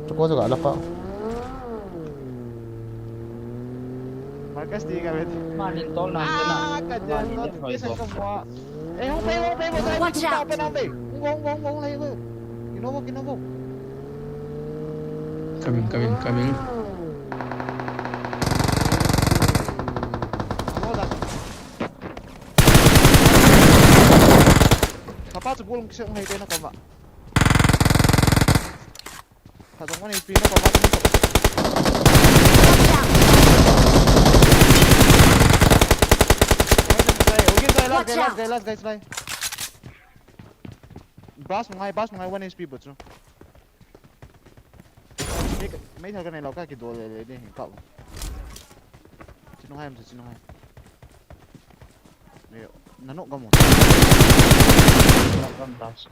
Chu ko chu ka la pa. Marcus ti ka bet. Manin tol na te na. Ah, ka jen. Manin tol te hoi kisa ko. Ka mo. Eh, hung pe, hung pe, hung pe. Watch out. Hung, hung, hung, hung, hung. Kino ko, kino ko. Coming, coming, coming. Amo da. Kapa chu bul kisa hung hai te na ko ma. Kha jong one H P na ko ba. Watch out! Watch out! Last, guys, last, guys, last, guys, last. Bas ngai, bas ngai, one H P bot chu. Mei, mei thal ka nei lo ka kidol le le ni ka. Chinu hai am, chinu hai. Nanu ka mo. Gam bas.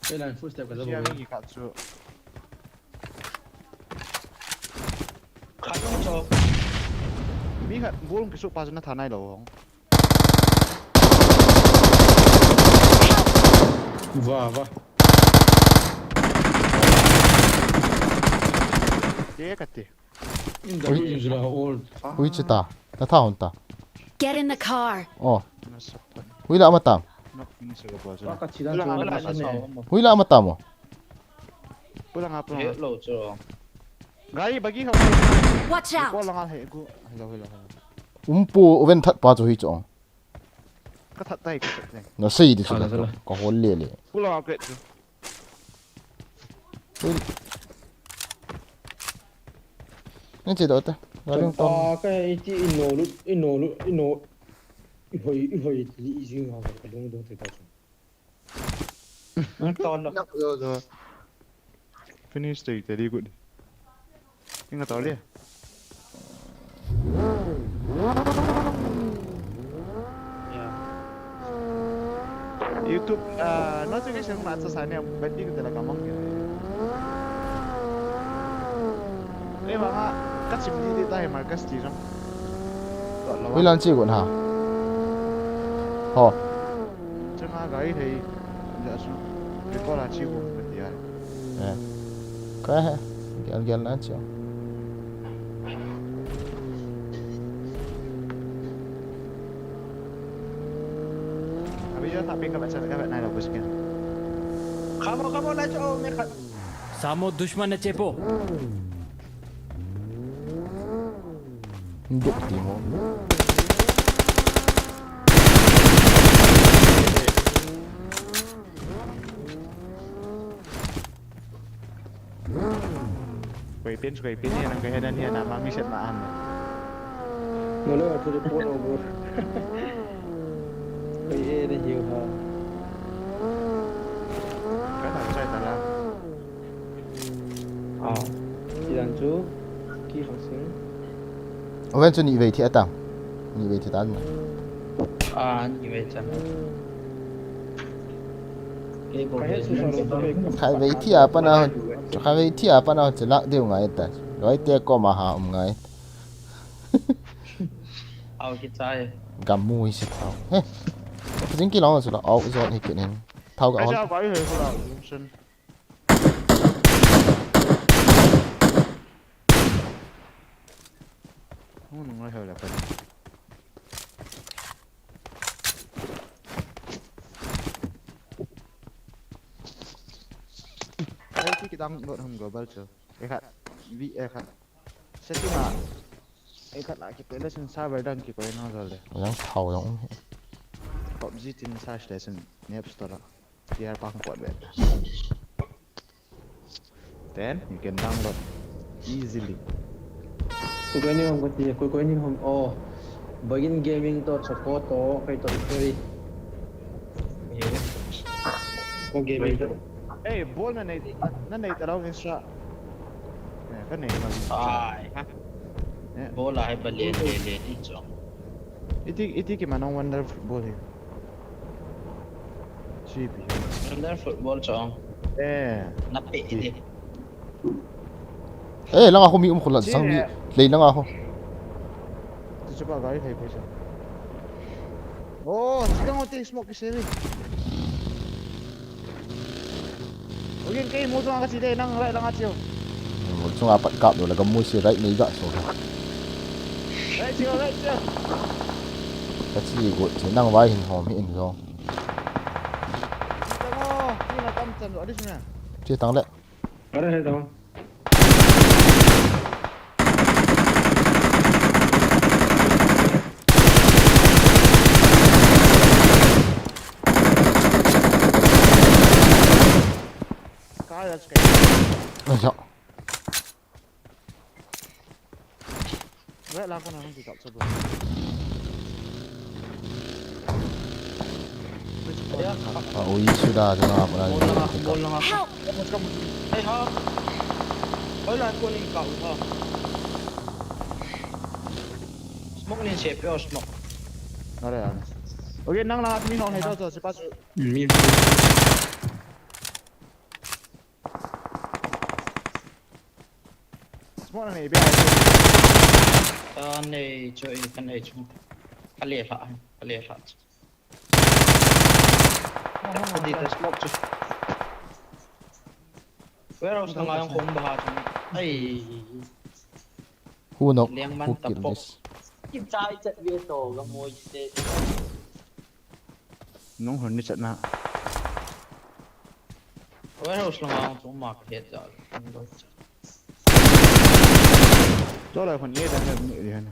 Ei, line full step ka jabo. Sia mi khat chu. Khat jong chu. Mi khat ball kisu pa chu na tha nai lou hong. Vah, vah. Te ka te. In the building la all. Ui, chita. Na tha hon ta. Get in the car. Oh. Ui la ama tam. Ka chi dan chu. Ui la ama tam o. Pula nga pula. Hello chu. Gari bagi ho. Watch out. Ko la nga he ku. Hello, hello, hello. Umpu oven that pa chu hi chu. Ka that tai, ka that tai. Na sei di chu. Ala, la ala. Ka hol le le. Pula nga ke chu. Ui. Ni che do ta. Gari tong. Ah, ka iti ino lu, ino lu, ino. I hoi, i hoi, i jing ha ka dong dong te ta chu. Ton lo. Finish te te di good. Inga tau le. YouTube, ah, notification ma cha sa ne, bati ko tela kamang ke. Ei, banga, ka chim di di ta he Marcus ti jong. Ui lan chi gun ha. Ho. Changa gai hei. Ja su. Recall a chi gun ka ti ai. Eh. Ka he. Gel gel nan chi. Abhi jo tha ping ka bacha ka nai lo kuch kya. Khamo, khamo, lai cho, me khat. Samo dushman ne chepo. Duk ti mo. Koi pin, koi pin ni nang koi henan ni na ma mi set ma an. No, no, to the phone over. Koi e de hiu ha. Ka ta chai ta la. Ah, ti dan chu, ki khang sing. Oven chu ni vei thi ata. Ni vei thi ta na. Ah, ni vei chan. Ka he su sa lo ta. Khai vei thi a pa na. Khai vei thi a pa na chu lak deu ngai ta. Loi te ko ma ha um ngai. Au ki chai. Gam mu hi si thau. He. Jing ki long su la au zot hi kin hin. Thau ga. Ka hol. Ja bai he ko la. Hung ngai hau la pa. Ai ki dang dot hum global chu. Ekhat. Vi ekhat. Setting a. Ekhat la ki pele sin server dan ki ko na jol de. Yang thau yang. PUBG tin search le sin ni App Store la. Tiar pa hung pot ve. Then you can download easily. Koi koi ni hom kati, koi koi ni hom. Oh, Bagin Gaming to support to, koi to free. Ko gaming to. Hey, ball na nei, na nei ta lo Insta. Eh, ka nei ta lo. Ai. Ha? Eh. Ball a hai pa len, len, len, ni chong. Iti, iti ki manong wonder football hi. Chibi. Under football chong. Eh. Na pe iti. Eh, langa khu mi um khu la sang ni. Lei langa khu. Ti chu ba gari thei pe sa. Oh, ti dang ti smoke ki se ni. Ogin kei mu chunga ka chi de nang right langa chiu. Mu chunga pat kap lo la ka mu si right nei ga so. Right chiu, right chiu. Ka chi go chi nang vai hin hom hi in lo. Tamo, ina tam chan lo adis na. Chi tang le. Are he tamo. Kaya. Aya. Weh la ko na hung kikap sa bro. Ah, ui, sudah je na apa lagi. Bol lang ako. Help! Hey, ha. Hoy, lang ko ning ka, ha. Smoke ning shape, yo, smoke. Are, are. Okay, nang lang at mi hong heto, so, sipas. Mi. Kona nei be. Ta nei chu, i ka nei chu. Ka le hla, ka le hla chu. Ka di ta smoke chu. Warehouse langa jong khum ba ha chu. Ai. Who knock? Liang man who ta kill pok. This? Kichai chat ve to ga moi te. Nung hon ni chat na. Warehouse langa jong ma ka het ja. Cho lai hon ye da ne ni ri han.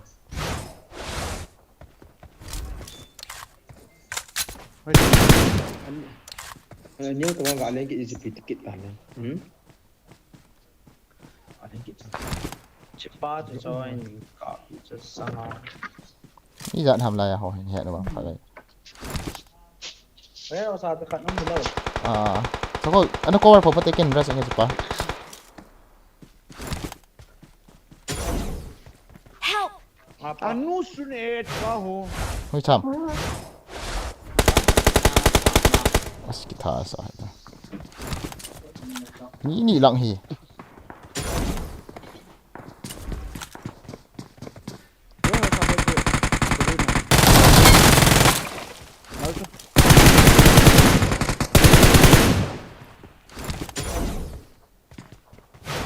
Hoi. An, an neo to ga le ki easy ticket ta le. Hmm? Chipa chu join ka pi chu sanga. Ijat ham lai a ho hin het na bang pha lai. Warehouse a te khat um lo. Ah, to ko, ano cover pho pha te ken rush nge chipa. Help! Apa? Anu sun e pa ho. Hoi cham. As kitha sa. Ni ni lang hi.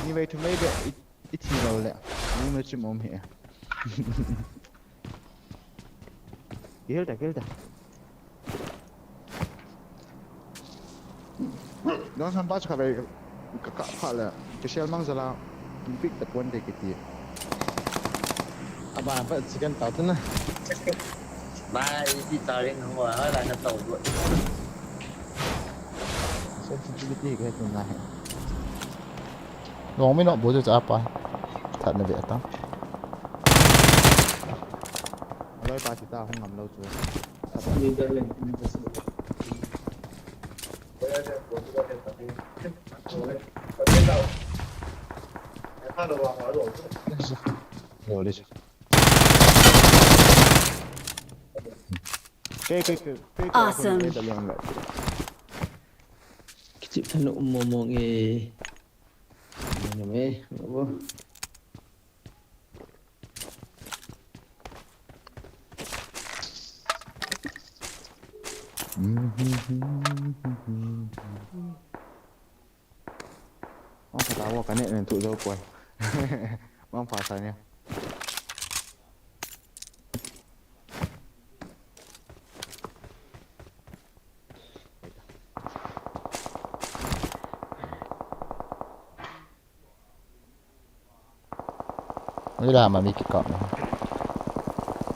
Ni vei thu mai be i, i thi lo le. Ni ma chim om he. Kihil ta, kihil ta. Dong san pa chu kha vei ka, ka pha le. Ka shell mang jala. Pick ta pon de kiti. Aba pa chicken ta tu na. Bai, i ti ta ring ho, ha la na tau du. Sensitivity ka tu na he. Long mi no bo chu cha pa. That na ve ta. Loi pa ti ta hung ngam lo chu. Lo le. Ke, ke, ke, ke, ke, Awesome. Ke, ke, ke, ke, ke. Kichip thanu mo mo nge. Mo mo nge, mo mo. Mangpha ta wo ka ne nen tu jo koi. Mangpha sa ne. Ui la ma mi kikap na.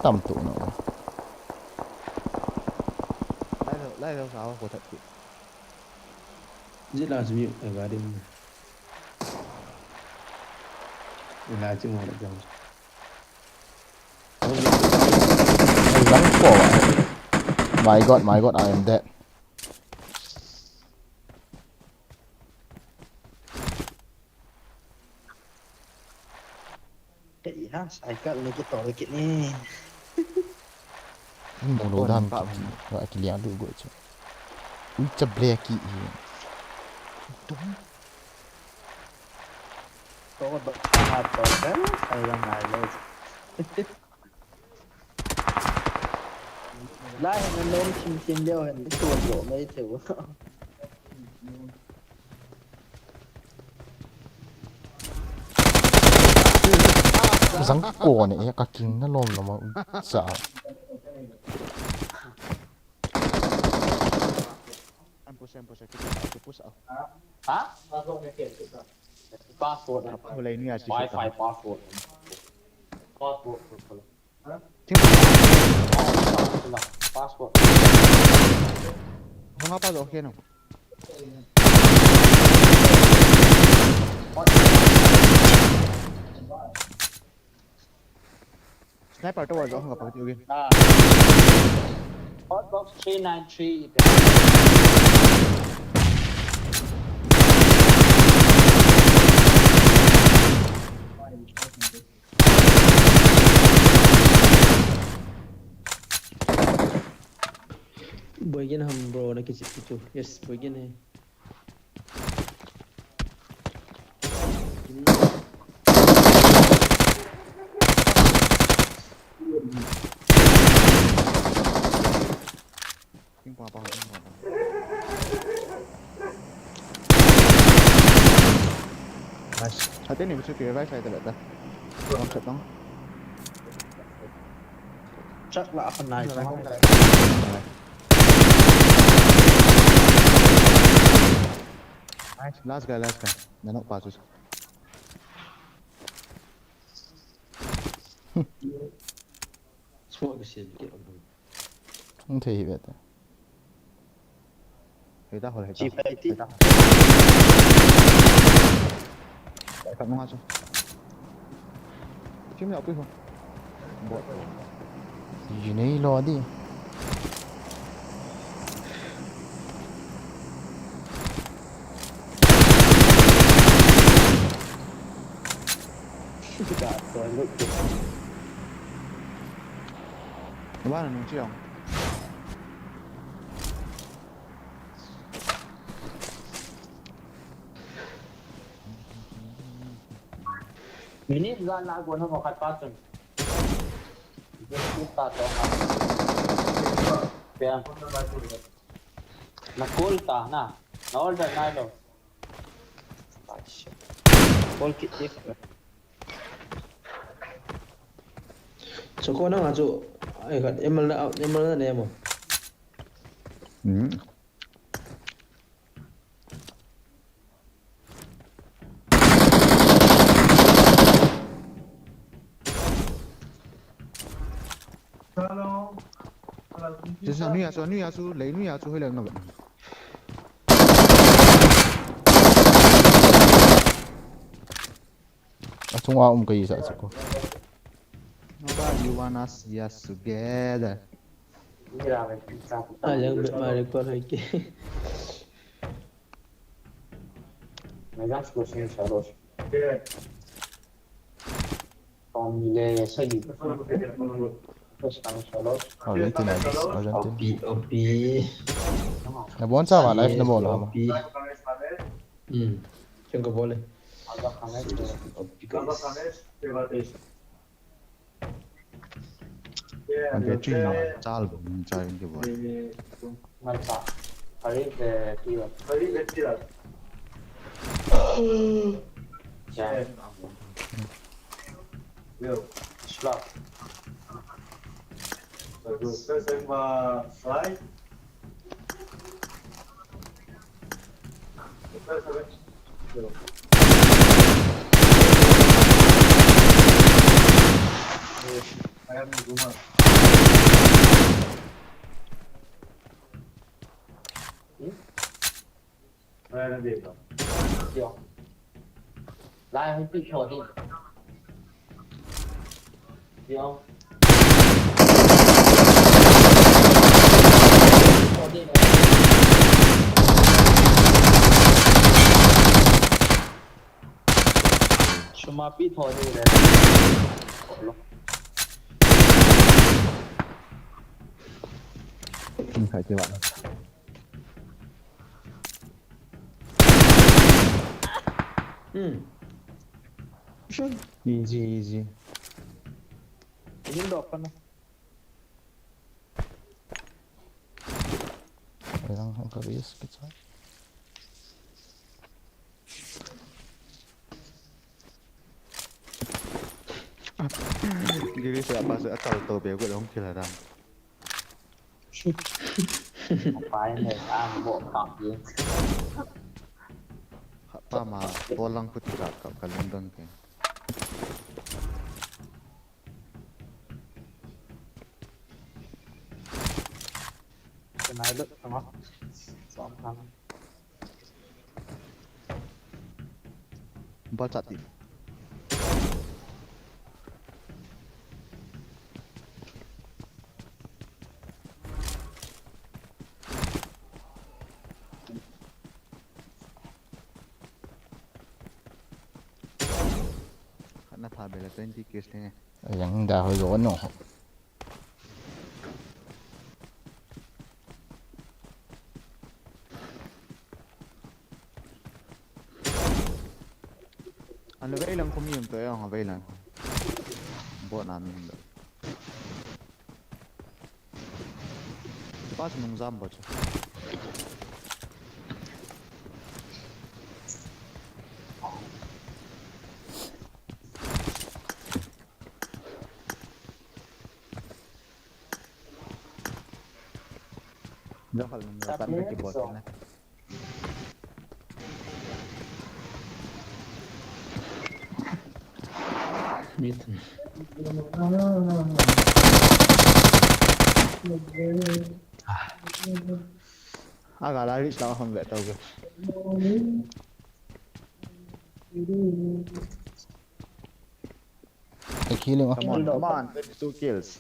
Tam tu no. Lai lo, lai lo sa ko that ki. Jila jimi a garden. Ila jimo la jam. Lang ko. My God, my God, I am dead. Kei ha, cycle ni ki tol ki ni. Mo lo dan ka, ka kilian du go chu. Ui cha black ki hi. Tum. To do ha to da, cycle ngai lo. Lai hin nom thim thim leo hin, i tuan lo mai theu. Jang ko ne, ka king na lom lom a, cha. Ambush, ambush, ambush, ambush. Ha? Password. Wi-Fi password. Password. Password. Hung apa jo keno. Sniper tower jo hung apa jo. Ah. Hotbox three nine three. Boigin ham bro na kichi kichu. Yes, boigin hai. Nice. Ate ni bisu ke revive sai tala ta. Wrong shot tong. Chak la apan nai. Nice. Last guy, last guy. Nanok pa chu. Smoke ka sim ke. Hung thei hi ve ta. Hei ta hol, hei ta. Chi pai ti. Hei ta. Hei ta nunga chu. Chim ya pui ho. Bot. Ji nei lo di. Ba na nung chiang. Minute ga na go na mo khat pa chun. Just ta to ha. Pia. Na call ta na. Na order na lo. Call kit tik. Chu ko na nga chu, ai khat M L na, M L na ne mo. Hmm. Sisa, nu ya chu, nu ya chu, lei nu ya chu, hoi leng na ba. Achunga um ka isa chu ko. Nobody wanna see us together. A leng bit ma record hai ke. Megang score sini saros. Tom le sagi. First time saros. Argentina, Argentina. Opi, opi. Na bon sa ba live na bon la ma. Opi. Hmm. Chang ka bol le. Opi guys. Ante chin na chal bo min chal ke bo. Mansa. Hari ve tira. Hari ve tira. Ya. Yo. Shla. Aduh, sir, sir, ma, slide. Lai hung pi tho di. Di ong. Tho di. Suma pi tho di le. Lo. Kin khai ke ba. Hmm. Easy, easy. Ini dok kan. Yang ka risk kita. Giri sa pa sa atal to be ko long kila dan. Pai ne, ang bo kap ye. Khat pa ma, bolang put kap kap ka lung dang ke. Kenai lo, tama. Som tham. Bal chat ti. Khat na tha be la twenty kills ne. Yang da ho yo no. Ana vei lang khum yum to, ang vei lang. Bot na min do. Pas nung jam ba chu. Jahal nung la tan ka keyboard na. Mit. Aga la reach la hon ve tau ke. Healing. Come on, come on, twenty-two kills.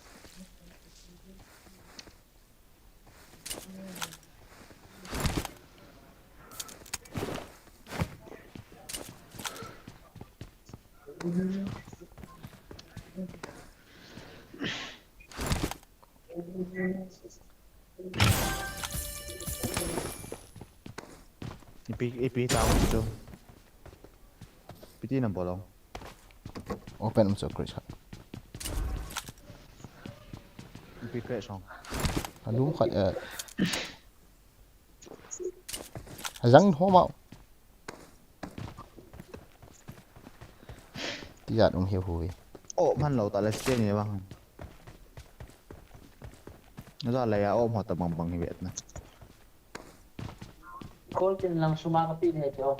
Ipi, ipi tao chu. Piti na bolong. Open um so crash khat. Ipi crash song. Alum khat eh. Ajang ho mau. Ti jat um hiu hui. Oh, man lo ta le sten ni bang. Na ja le ya oh mo ta bang bang hi vet na. Kol tin lang suma ka pi ne cho.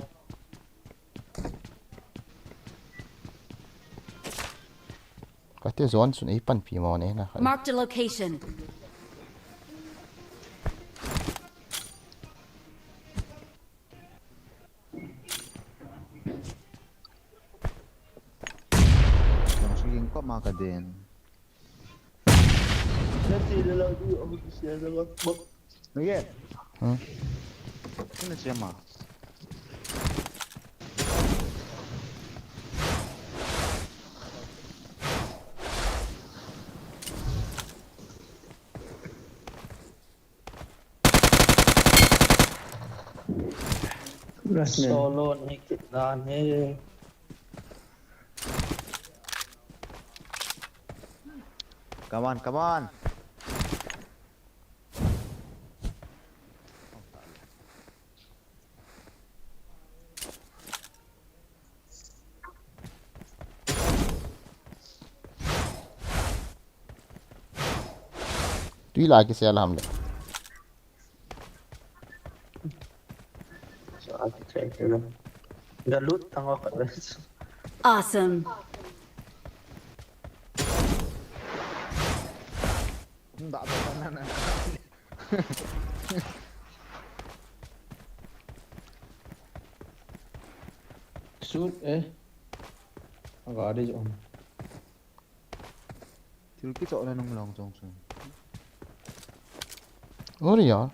Kati zone sun ei panpi mo ne na. Marked a location. Yang suging ko ma ka din. Let's see the lobby of the share the log book. Again. Hmm. Sino siya ma? Solo ni kitna hai. Come on, come on. Tui la kisel ham le. Galut tang. Awesome. Shoot eh. Agari on. Thil kichohna nung long chong chong. Ori ya.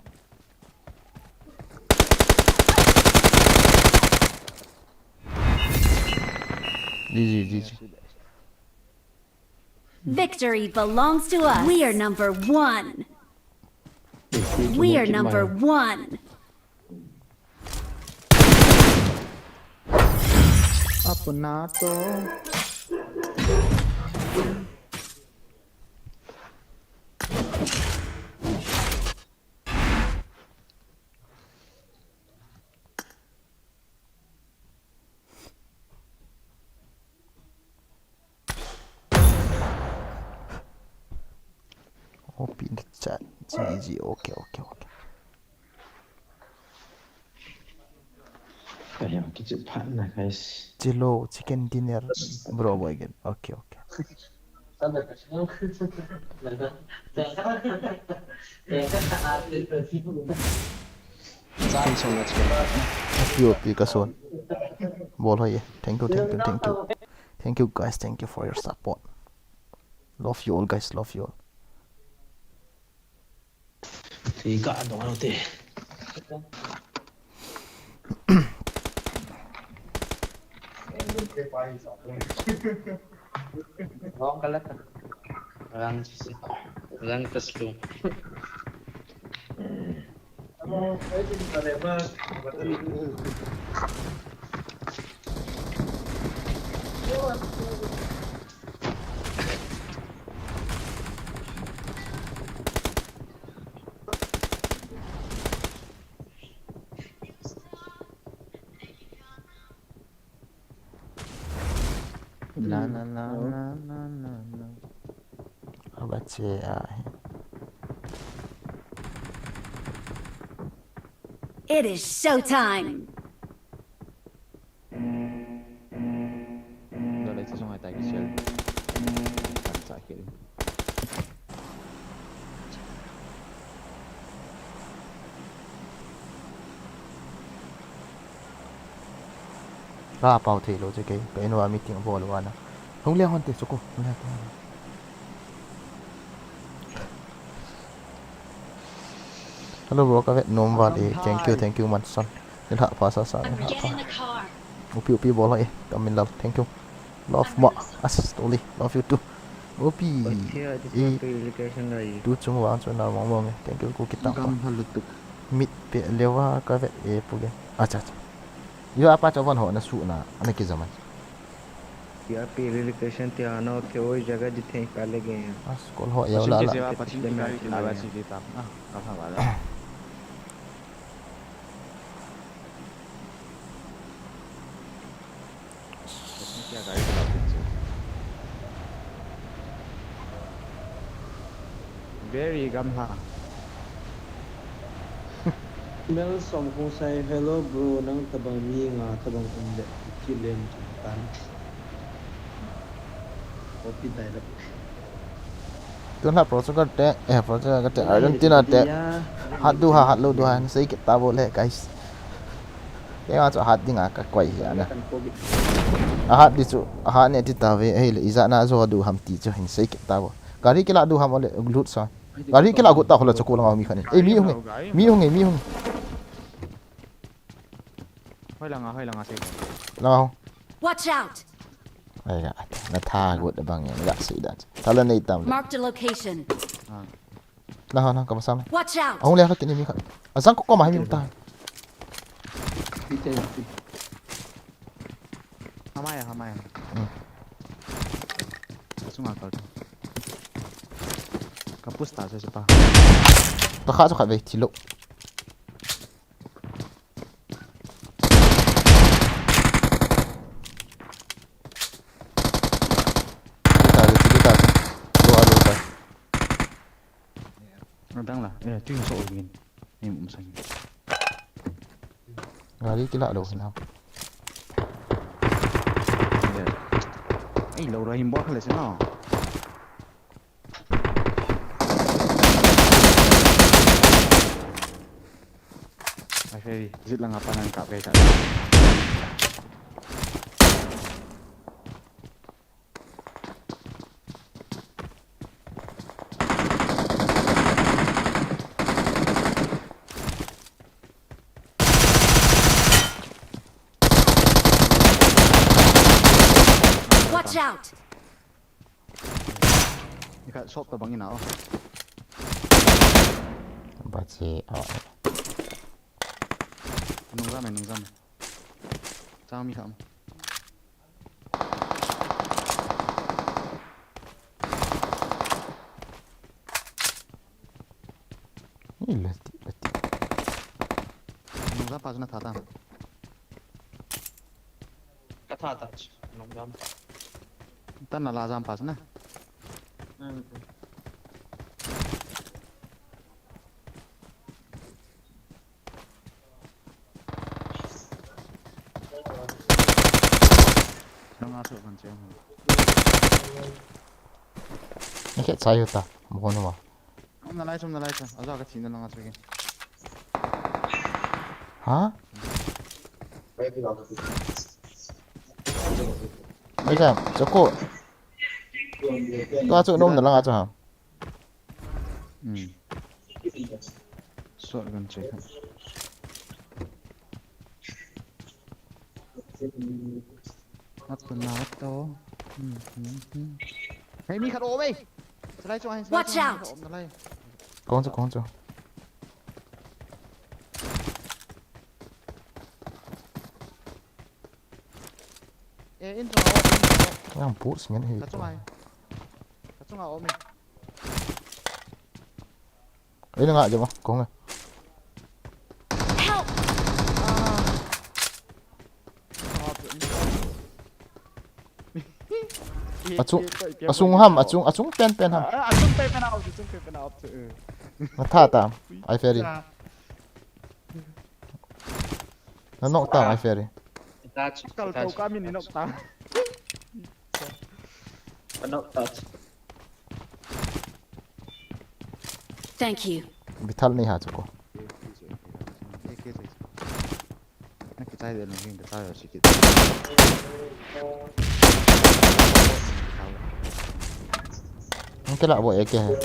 G G, G G. Victory belongs to us. We are number one. We are number one. Apunato. Open the chat. G G. Okay, okay, okay. Kaya kichu phat na, guys. Chilo, chicken dinner, bro, boy again. Okay, okay. Thank you so much. Happy, happy, kason. Bol hoye. Thank you, thank you, thank you. Thank you, guys. Thank you for your support. Love you all, guys. Love you all. Ti ka dong lo te. Wrong ka la. Rang, rang tas tu. Na, na, na, na, na, na, na. Aba che a hi. It is showtime. Dole che sungai ta ki shell. Kan sa ki. Ka pau thei lou che kei, ka in uva meeting a bol uva na. Hung le hon te, Choco, hung le hon te. Hello bro, ka vet nom val e, thank you, thank you, man son. Nilhah pha sasa, nilhah pha. Upi, upi bol ho e, Taminlal, thank you. Love mo, as, Toli, love you too. Upi, e, tu chung vang chu na mong mong e, thank you, ku kitang pa. Mit pe leuva ka vet e pu ge. Acha, acha. Yo apa cha von ho na su na, ana ki zaman. या पे रिलोकेशन ते आना हो के वही जगह जिथे निकाले गए हैं। As kol ho ya la la. पिछले मैच में आया। Very gamla. Mel som kong sai, hello bro, nang tabang mi nga tabang um le, ki len tum tan. Copy dial up. Tun ha Portugal te, eh, Portugal te, Argentina te. Hat du ha, hat lou du ha, sei kit ta bo le, guys. Kei nga chu hat ding a ka koi hi ana. A hat di chu, a hat ne ti ta ve, eh, le, ija na jo du ham ti chu, hin sei kit ta bo. Gari kila du ham le, lut sa. Gari kila gut ta khola Choco langa mi khan. Eh, mi hung e, mi hung e, mi hung e. Hoi langa, hoi langa sei. Langa hung. Watch out! Ai ga, na tha gut bang e, ga sei dan. Tala nei tam. Marked a location. Na ha na, ka masam. Watch out! Ahung le ha kini mi khan. Asang ko ko ma mi ta. पीछे जाती। Hamaya, hamaya. Hmm. Sunga kal. Ka push ta se pa. Ta kha chu kha ve thilo. Lo a lo ta. Adang la. Eh, tu so gin. Ni um sang. Gari kila lo hinam. Ai lo ra him bol le se na. Ai fe zit la nga pa nan ka pe ka. Watch out! Ni ka shop ta bang ina o. Ba che a. Nung jam e, nung jam e. Chang mi kham. Ni lati, lati. Nung jam pa chu na tha ta. Ka tha ta chu, nung jam pa. Tan na la jam pa chu na. Nang a chu kan che. Ni ke chai ta, mo no wa. Chom nalai, chom nalai, chom. Aja ka thina langa chu ke. Ha? Aja, Choco. Tua chu nom na langa chu ha. Hmm. Shotgun che. At na to. Hmm, hmm, hmm. Hey, mi khat um e. Salai chu ahin, salai chu ahin. Watch out. Kong chu, kong chu. Eh, in chunga um, in chunga um. Yang put singen he. Ka chunga he. Ka chunga um e. Ei, na nga jama, kong e. Help! Ah. In chunga um. Achung, achung ham, achung, achung pen pen ham. Ah, achung pen pen a op chu, achung pen pen a op chu. Eh. Natha tam, ai Ferry. Ah. Na knock tam, ai Ferry. Ita chu, kal ita to chu. Ka min knock tam. Ka knock ta chu. Thank you. Bithal nei ha chu ko. Na kichai de lung hin kichai yo sikit. Ang kila bo A K hai.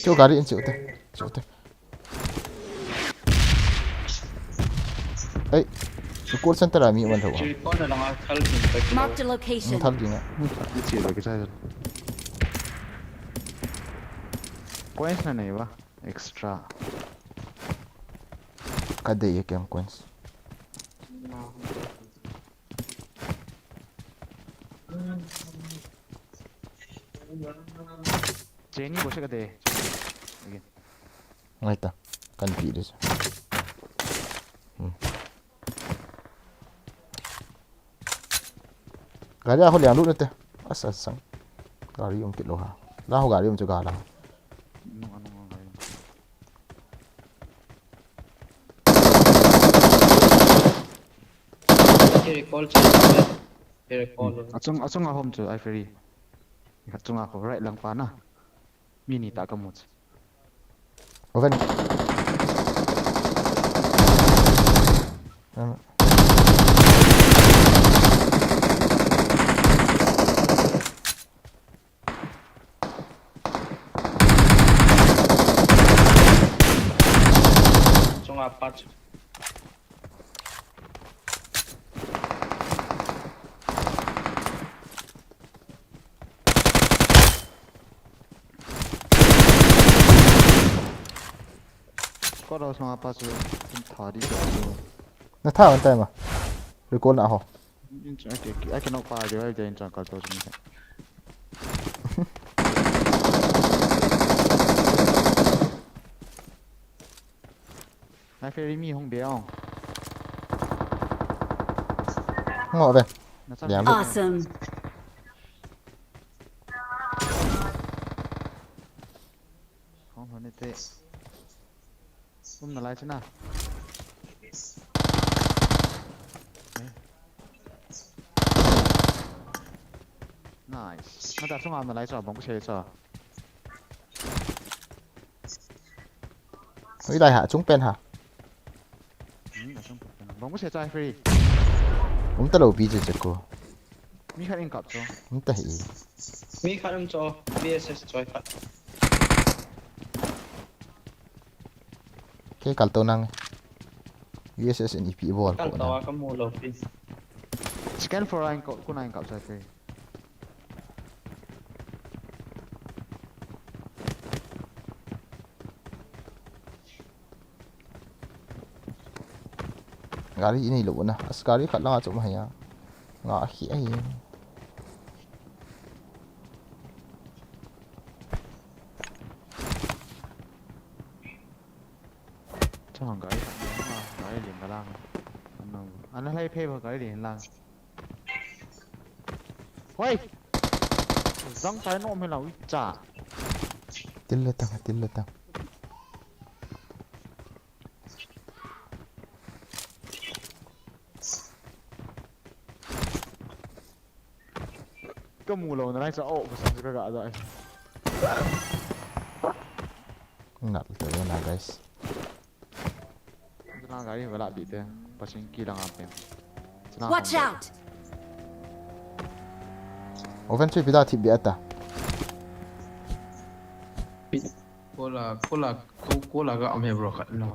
Chu gari in chu te. Chu te. Ei, call center a mi man tho. Marked a location. Thal ding a. Kichai lo, kichai lo. Coins na nei ba? Extra. Ka dei e kem coins. Jenny bo se ka dei. Again. Ngai ta. Kan pi de. Hmm. Gari a ho liang lut nate. Asa sang. Gari um kit lou ha. La ho gari um chu ga la. Recall che. Recall. Achung, achung a hom chu, ai Ferry. Achung a ho right lang pa na. Mi ni ta ka mu chu. Oven. Ano? Chunga pa chu. Squad house ma pa chu, in tha di chu. Na tha an tai ma. Recall na ho. In chu ake, ake knock pa di, ai de in chu kal to chu ni. Ai Ferry mi hung be ong. Ngo ve. Na cha. Liang lu. Awesome. Hong hon te. Um na lai chu na. Eh. Nice. Na ta sunga um na lai chu, bom ko se chu. Ui, lai ha, chung pen ha. Hmm, a chung pen. Bom ko se chu ai Ferry. Um ta lo pi che che ko. Mi khat in kap chu. Um ta hi. Mi khat um chu, V S S choi khat. Ke kal to nang. V S S in ipi bol ko na. Kal to a ka mu lo pi. Second floor a in ko, ko na in kap chu ai Ferry. Gari inei lo na. As gari khat langa chom ahi a. Nga ahi ahi. Chang gari khat langa, gari len ka lang. Ano, ano lai phei ba gari len lang. Hoi! Zang chai nom hi lau i cha. Til le tang, til le tang. Ka mu lo na lai cha, oh, ka sang ka ga da. Ngal te na, guys. Chuna gari vala bi te. Paching ki langa pen. Chuna Watch hong out! Oven chu ipi da thip be ata. Kola, kola, ko-, kola ga am he bro khat na.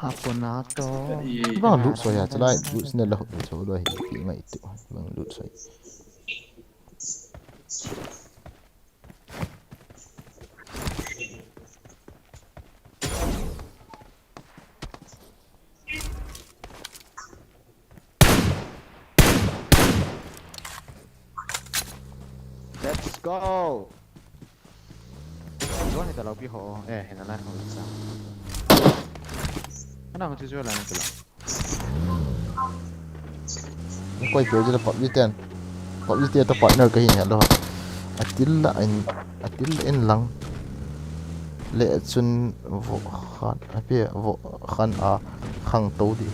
Apona to. Bang lut soi ya, chalai lut sine la lut soi lo hi pi ngai tu. Bang lut soi. Let's go. Drone hita lo pi ho. Eh, hina lai ho sa. Kana chu chu la na chu la. Ni koi pe jela PUBG ten. PUBG te to partner kahi ni lo. Atil la in, atil in lang. Le chun vo khan, ape vo khan a khang to di.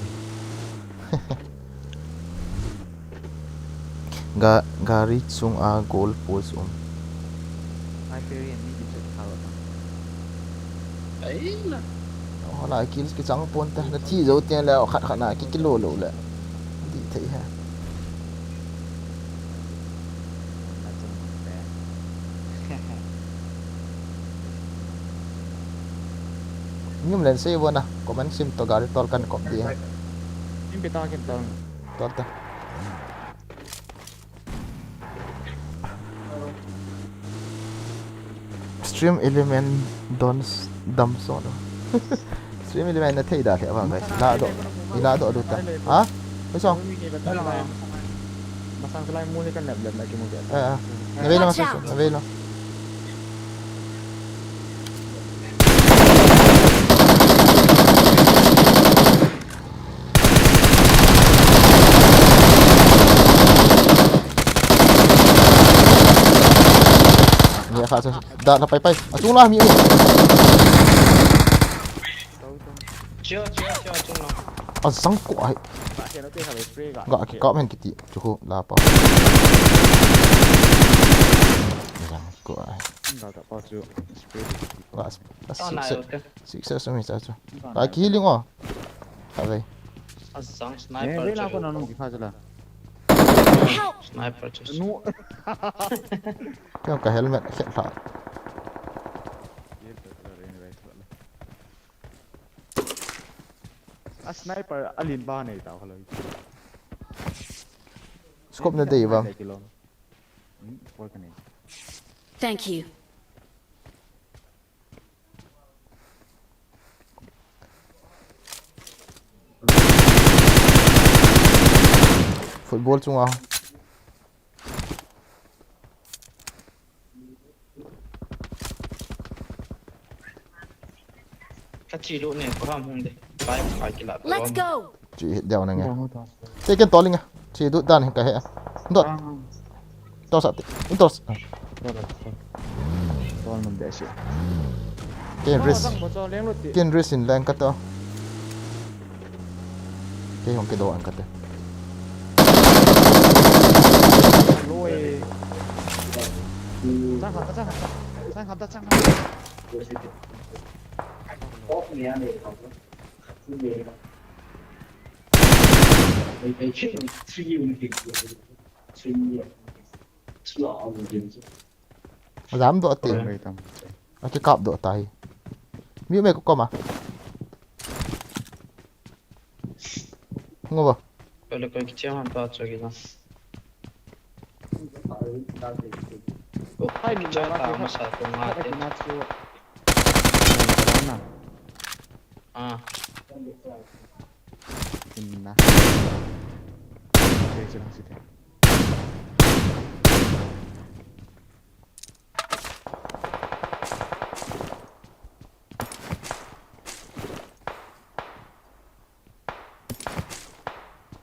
Ga, gari chunga goal post um. Ai, Fury and me, you took power. Ai, na. Oh, la kills kichang pon ta, na thi jo tiang le, khat khat na ki kilo lo le. Di thei ha. Ngim len sei bo na, comment sim to gari tol kan kop di ha. Sim pi ta kin tol. Tol ta. Stream Element don s-, dam so no. Stream Element na thei da thei abang kai. La do. Ila do do ta. Ha? Oi song. Masang salai mu ni kan lep lep na ki mu ke. Eh, eh. Na ve lo. Watch out. Na ve lo. Ni kha chu. Da la pai pai. Achung la mi. Chill, chill, chill, achung la. Asang ko ai. Ga ki kap hen kiti. Chu khu la pa. Asang ko ai. Ga ka pa chu spray. Ga six. Six six mi sa chu. Ai ki healing o. Kha ve. Asang sniper. Ve la ko na nung ki kha chu la. Help! Sniper chu. Nu. Kya ka helmet khe la. A sniper a lin ba nei ta kha lo. Scope na dei ba. Thank you. Football chunga. Ka chi lu ne, ko ham hung de. Bai ka kila. Let's go. Chi hit deu na nge. Te ken toling a. Chi du dan ka he. Dot. Tor sa te. In tor sa. Ken risk. Ken risk in lang ka to. Kei hong kido ang kate. Loi. Chang khat, chang khat, chang khat, chang khat. Jam do ate. Ati kap do tai. Mi me ko koma. Ngo ba. Pele ko kichia han ta chagi na. Hai ni cha ta ma sa ko ma te. Na. Ah. Inna. Che che lang si te.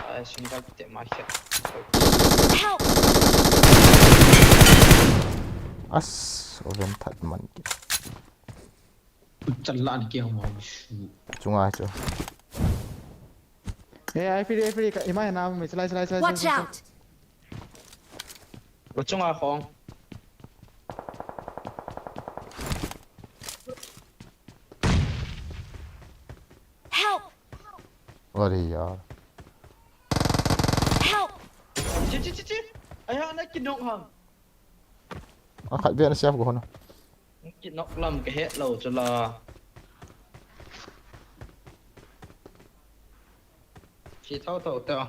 Ai, single te ma khe. Help! As, oven that man. Chala ni ke hong. Chunga chu. Eh, ai free, ai free, ima na mi slide, slide, slide. Watch out! Ko chunga khong. Help! Are yaar. Help! Chi, chi, chi, chi. Ai ha na kinok ham. A khat be na siap ko hon. Kinok lam ka het lo chu la. Ki thau thau ta.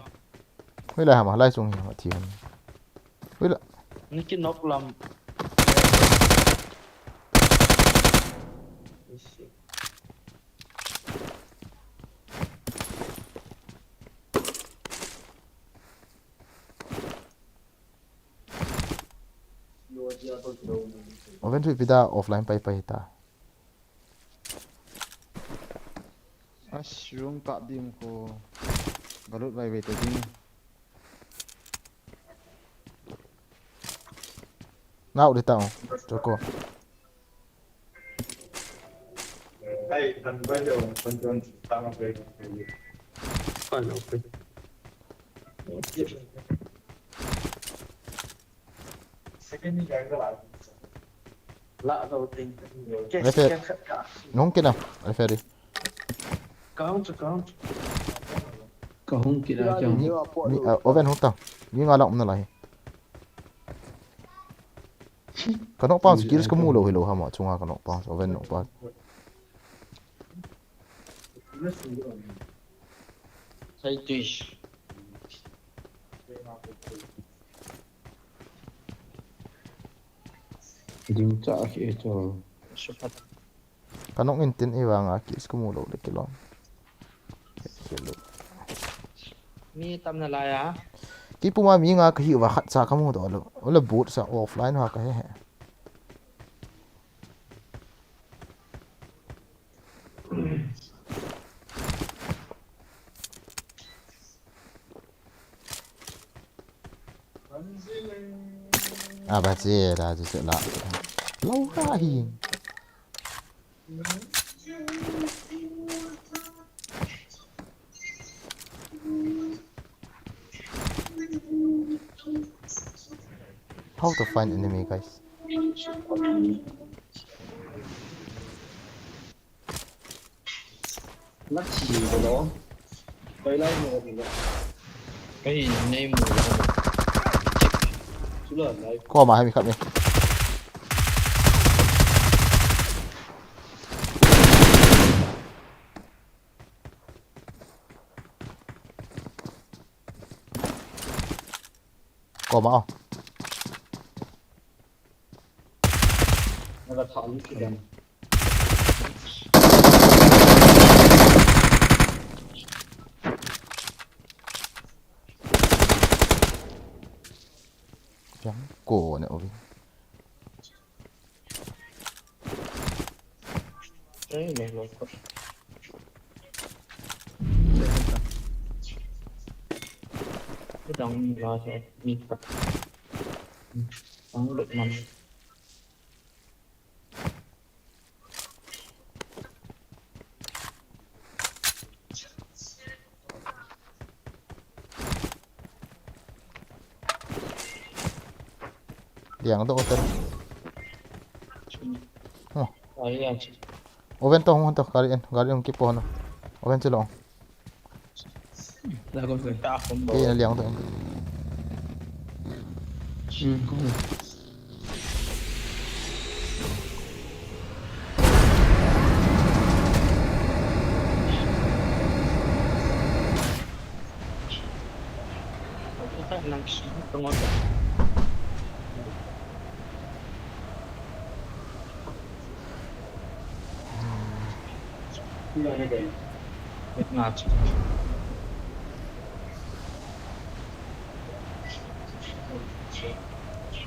Hui lai hama, lai chung hi hama thi hon. Hui la. Ni kinok lam. Oven thui pida offline pai pai ta. Mushroom kap ding ko. Galut vai vai ta ding. Nau di tao. Toko. Refer. Nung kina. Refer di. Count, count. Kahung kina kya? Mi, mi, ah, oven hung ta. Mi nga lang um na lai. Ka nokpa kills ka mu lou hilou ham a chunga ka nokpa, oven nokpa. Sai tuish. Ding cha ke to. Super. Ka nong in tin i vanga kills ka mu lou le kilom. Mi tam na lai a. Kei puma mi nga ka hi va khat cha ka mu to lo. Ola boot sa offline ha ka he he. Ah, ba che la, che la. Lo ka hi. How to find enemy, guys? Lak si ko lo. Koi lai mo ko lo. Koi nei mo ko. Chula lai. Ko ma hai mi khat ni. Ko ma o. Yang ko ne ovi. Ai, ne lo ko. Dang la sa ni pa. Ang lo man. Liang to hotel. Oh. Ai, ai. Oven to hung to, gari en, gari hung kipo na. Oven chilo. Kei na liang to. Hmm, ko.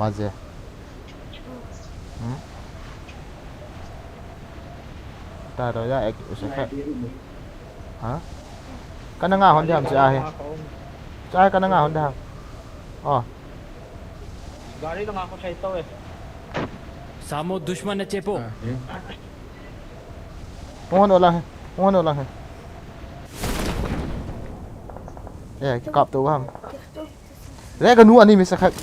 Maje. Hmm? Ta ro ya ek usa kha. Ha? Kana nga hon diham cha he. Cha kana nga hon diham. Oh. Gari lo nga ko sai to eh. Samo dushman na chepo. Hung hon ola he. Hung hon ola he. Eh, kap to ham. Re ka nu ani mi sa khat.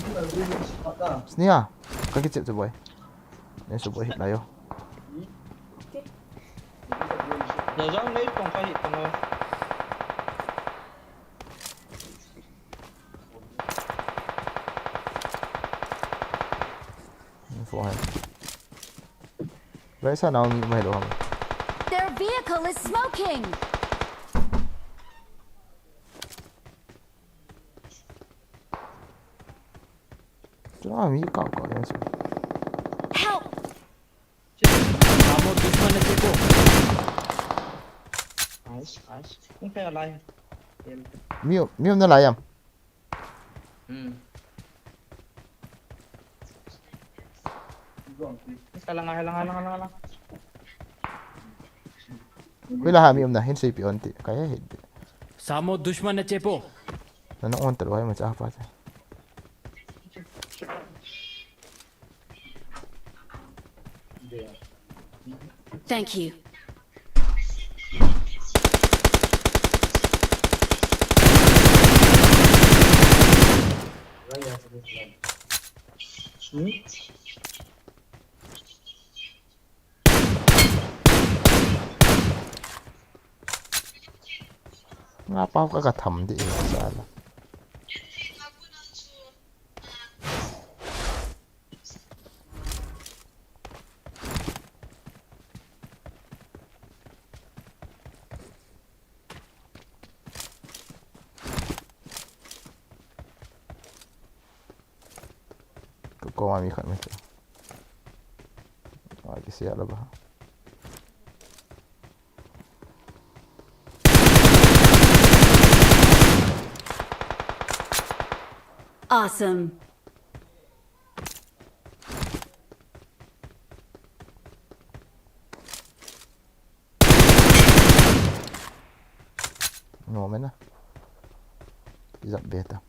Snia. Ka kichep chu boy. Ne su boy hit lai o. Na jang nei tong ka hit tong o. Info hai. Bai sa nau mi mai lo ham. Their vehicle is smoking. Chuna mi kap kap jeng se. Help! Amo dushman ne ko. Nice, nice. Kung kaya lai. Mi, mi um na lai am. Hmm. Isa lang, isa lang, isa lang, isa lang. Hoilai ham i umna hin seipeh un ti. Kahe hih. Samo dushman na chepo. Nana on talou hai ma cha pa cha. Thank you. Nga pau ka ka tham di e sala. Ko, ko ma mi khat me. Ai, kisi ala ba. Awesome. No mena. Izat beta.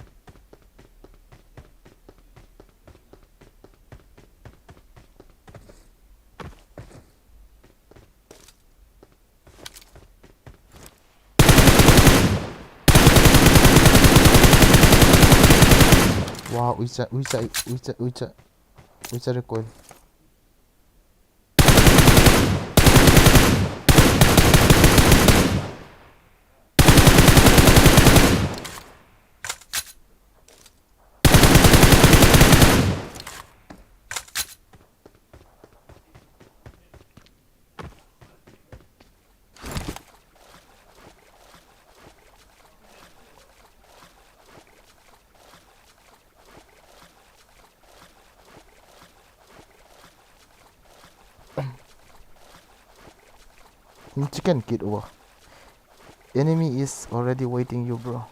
Wow, uicha, uicha, uicha, uicha, uicha recoil. Chicken kit over. Enemy is already waiting you, bro.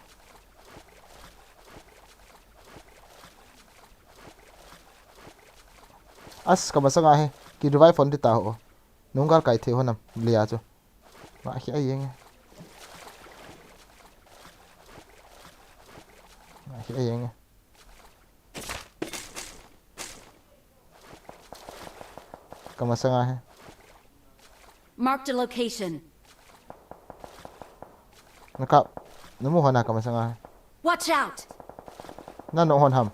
As, kamasanga he. Ki revive phone di ta ho. Nunggal kai the ho nam. Lia chu. Nga hi a yeng. Nga hi a yeng. Kamasanga he. Marked a location. Naka, namu hona kamasanga he. Watch out! Na no hon ham.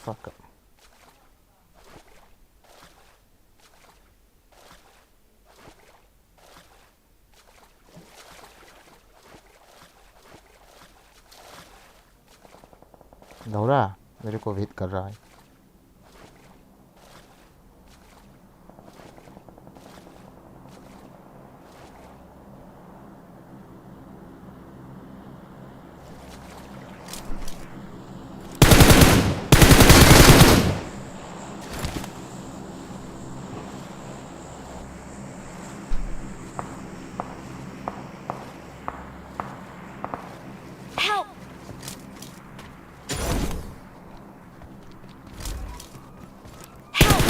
Fuck up. Laura, mere ko wait kar raha hai. Help! Help!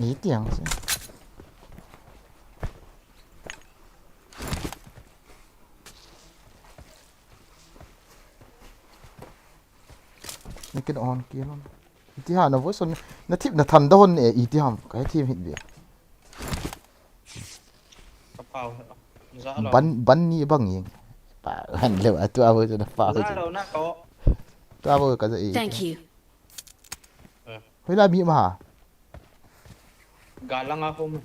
Iti ang si. Ni kin on kin on. Iti ha na voice on. Na thip na than da hon e iti ham. Kai thim hit bia. Ka pau. Za lo. Ban, ban ni bang yeng. Pa, han le, a tu a voice na pau. Za lo na ko. Tu a voice ka za e. Thank you. Eh. Hoilai mi ma ha. Galang a ko ma.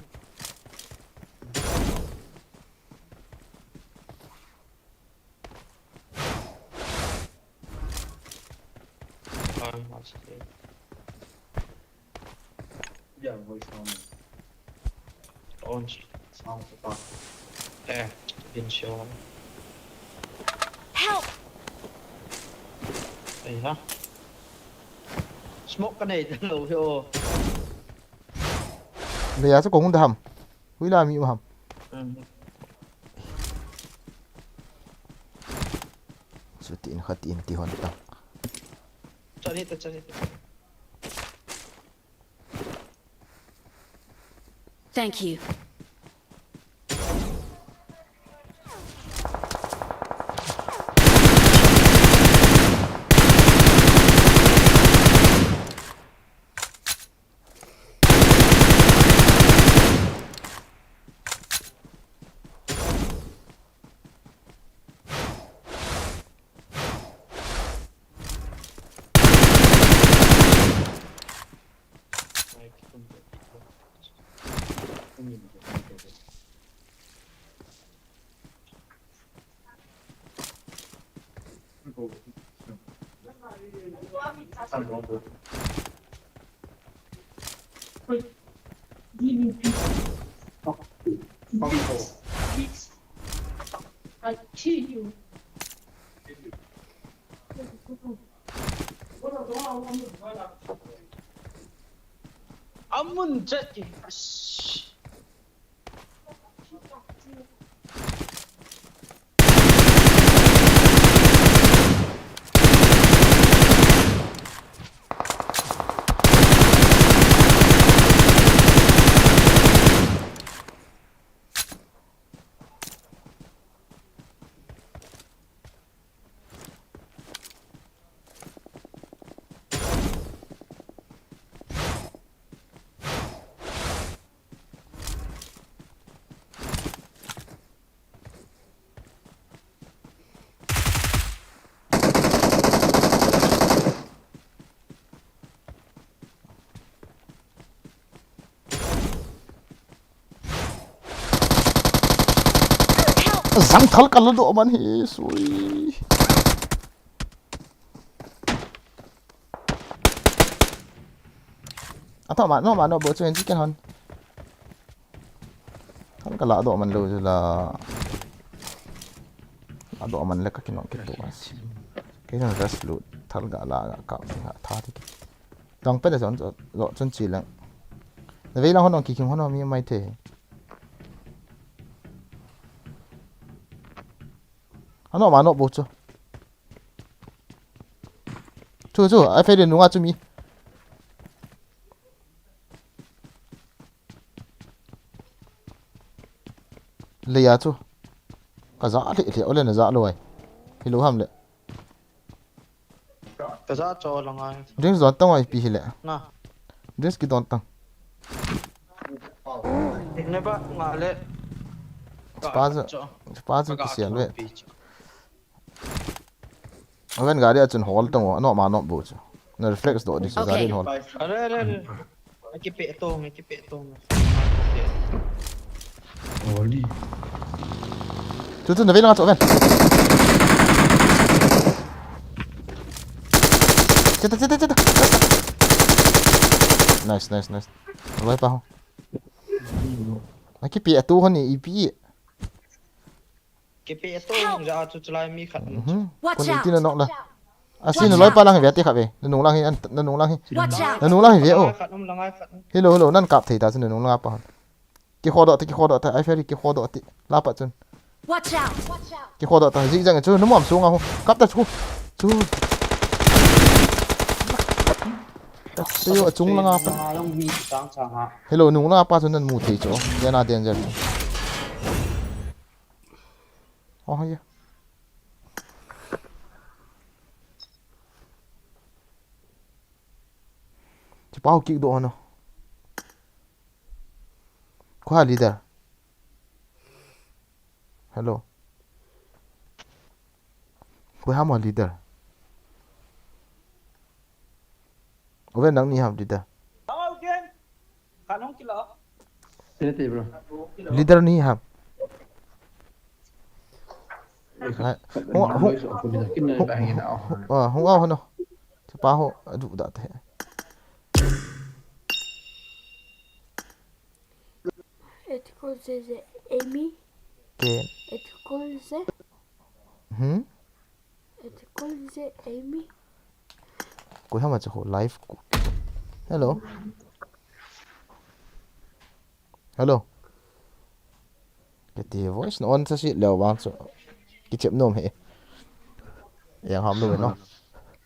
Help! Ei ha. Smoke ka nei ta lo hi o. Le ya chu kong da ham. Hoilai mi um ham. Mm. Chuti in khat in ti hon ta. Chani ta, chani ta. Thank you. I kill you. Amun jati. Zang thal kal do man hi sui. Ato ma no ma no bo chu en chi ken hon. Thal kal do man lo chu la. Ado man le ka kinong kitu as. Kei jong just loot thal ga la ga ka ha tha ti. Dong pe da zon zo chun chi lang. Na vei lang hon ong ki king hon mi mai the. Ano ma no bo chu. Chu chu ai fe de nunga chu mi. Leiya chu. Ka za le le ole na za lo ai. Hi lo ham le. Ka za cho la ngai. Drinks don tang ai pi hi le. Na. Drinks ki don tang. Ne ba nga le. Pa za. Pa za ki sia le. Aven gari a chun hol tang o, ano ma no bu chu. Na reflex do di chu gari hol. Are are are. Aki pe to, aki pe to. Oli. Tu tu na ve lang chu aven. Cheta cheta cheta. Nice nice nice. Vai pa ho. Aki pe to ho ni ipi. Kipe to ja chu chalai mi khat. Mhm. Watch out. Tina nok la. Asi na loi pa lang ve ti khat ve. Na nung lang hi an na nung lang hi. Watch out. Na nung lang hi ve o. Khat um lang ai khat. Hello hello nan kap thei ta chu na nung lang pa. Ki khodo ta ki khodo ta ai feri ki khodo ti. La pa chun. Watch out. Ki khodo ta ji jang chu na mom sunga ho. Kap ta chu. Chu. Hello nung lang pa chu nan mu thei chu. Yana danger. Oh, yeah. Chipau kick do no. Koi ha leader. Hello. Koi ha mo leader. Oven nang ni ham leader. Hello again. Kanong kilo. Leader ni ham. Hung, hung, hung, hung, ah, hung, ah, hung, ah. Chapa ho, adu da te. Ethical ze Amy. Ke. Ethical ze. Hmm? Ethical ze Amy. Koi ham a che ho live ko. Hello. Hello. Kiti voice na on sa si leo bang so. Kichep nom he. Yang ham lo no.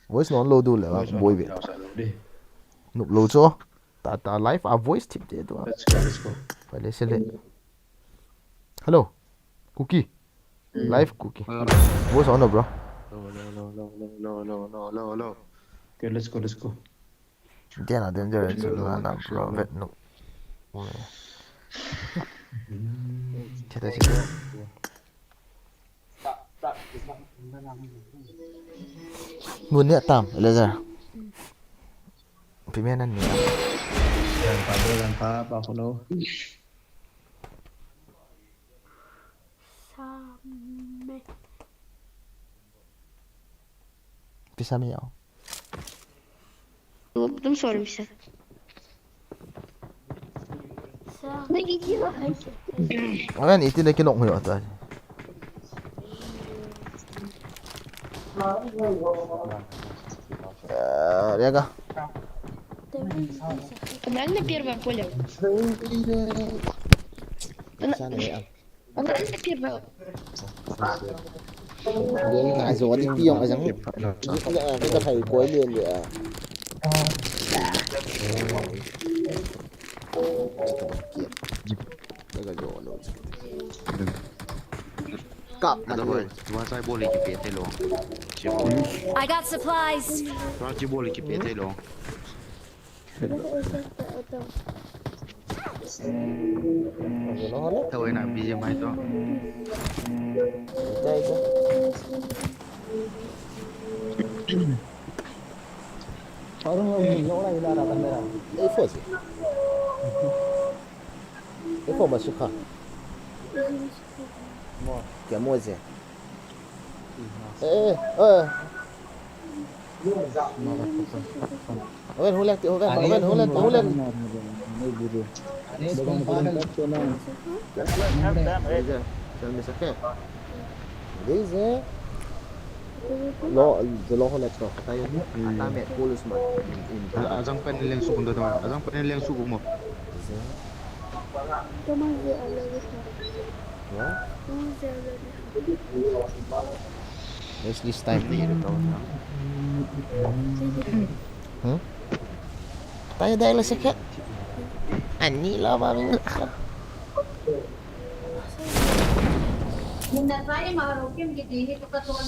Voice non lo du le, boi ve. Nup lo cho. Ta ta live a voice thip te tu. Let's go, let's go. Pale sele. Hello. Cookie. Live Cookie. Hello. Voice on, bro. Hello, hello, hello. Okay, let's go, let's go. Dia na danger, so na na bro, vet no. Kita sila. Ngun ni atam, Eliezer. Pimia nan ni. Yang pa, yang pa, pa kuno. Same. Pisami yao. Tum sorry, mister. Amen, iti na kinok mo yata. Riaga. Нормально первое поле? Sana ya. Ngai zo ni pi yong ajang. Ni ka thai koi lien le a. Ka zo lo. Kap ma lo. Wa sai bol ki pe te lo. I got supplies. Wa ji bol ki pe te lo. Tawena B G M I to. Ei fo je. Ei fo ma sukha. Mo, kya mo je. Eh, eh. Oven, hulet, oven, oven, hulet, hulet. Tell me second. This, eh? Lo, the lo hulet to. Kata yun. Kata me, cool is man. Ajang pen leng su kum da. Ajang pen leng su kum mo. This, eh? What? Where's this time? Hmm? Tayo dahil sa kit. Ani la ba min.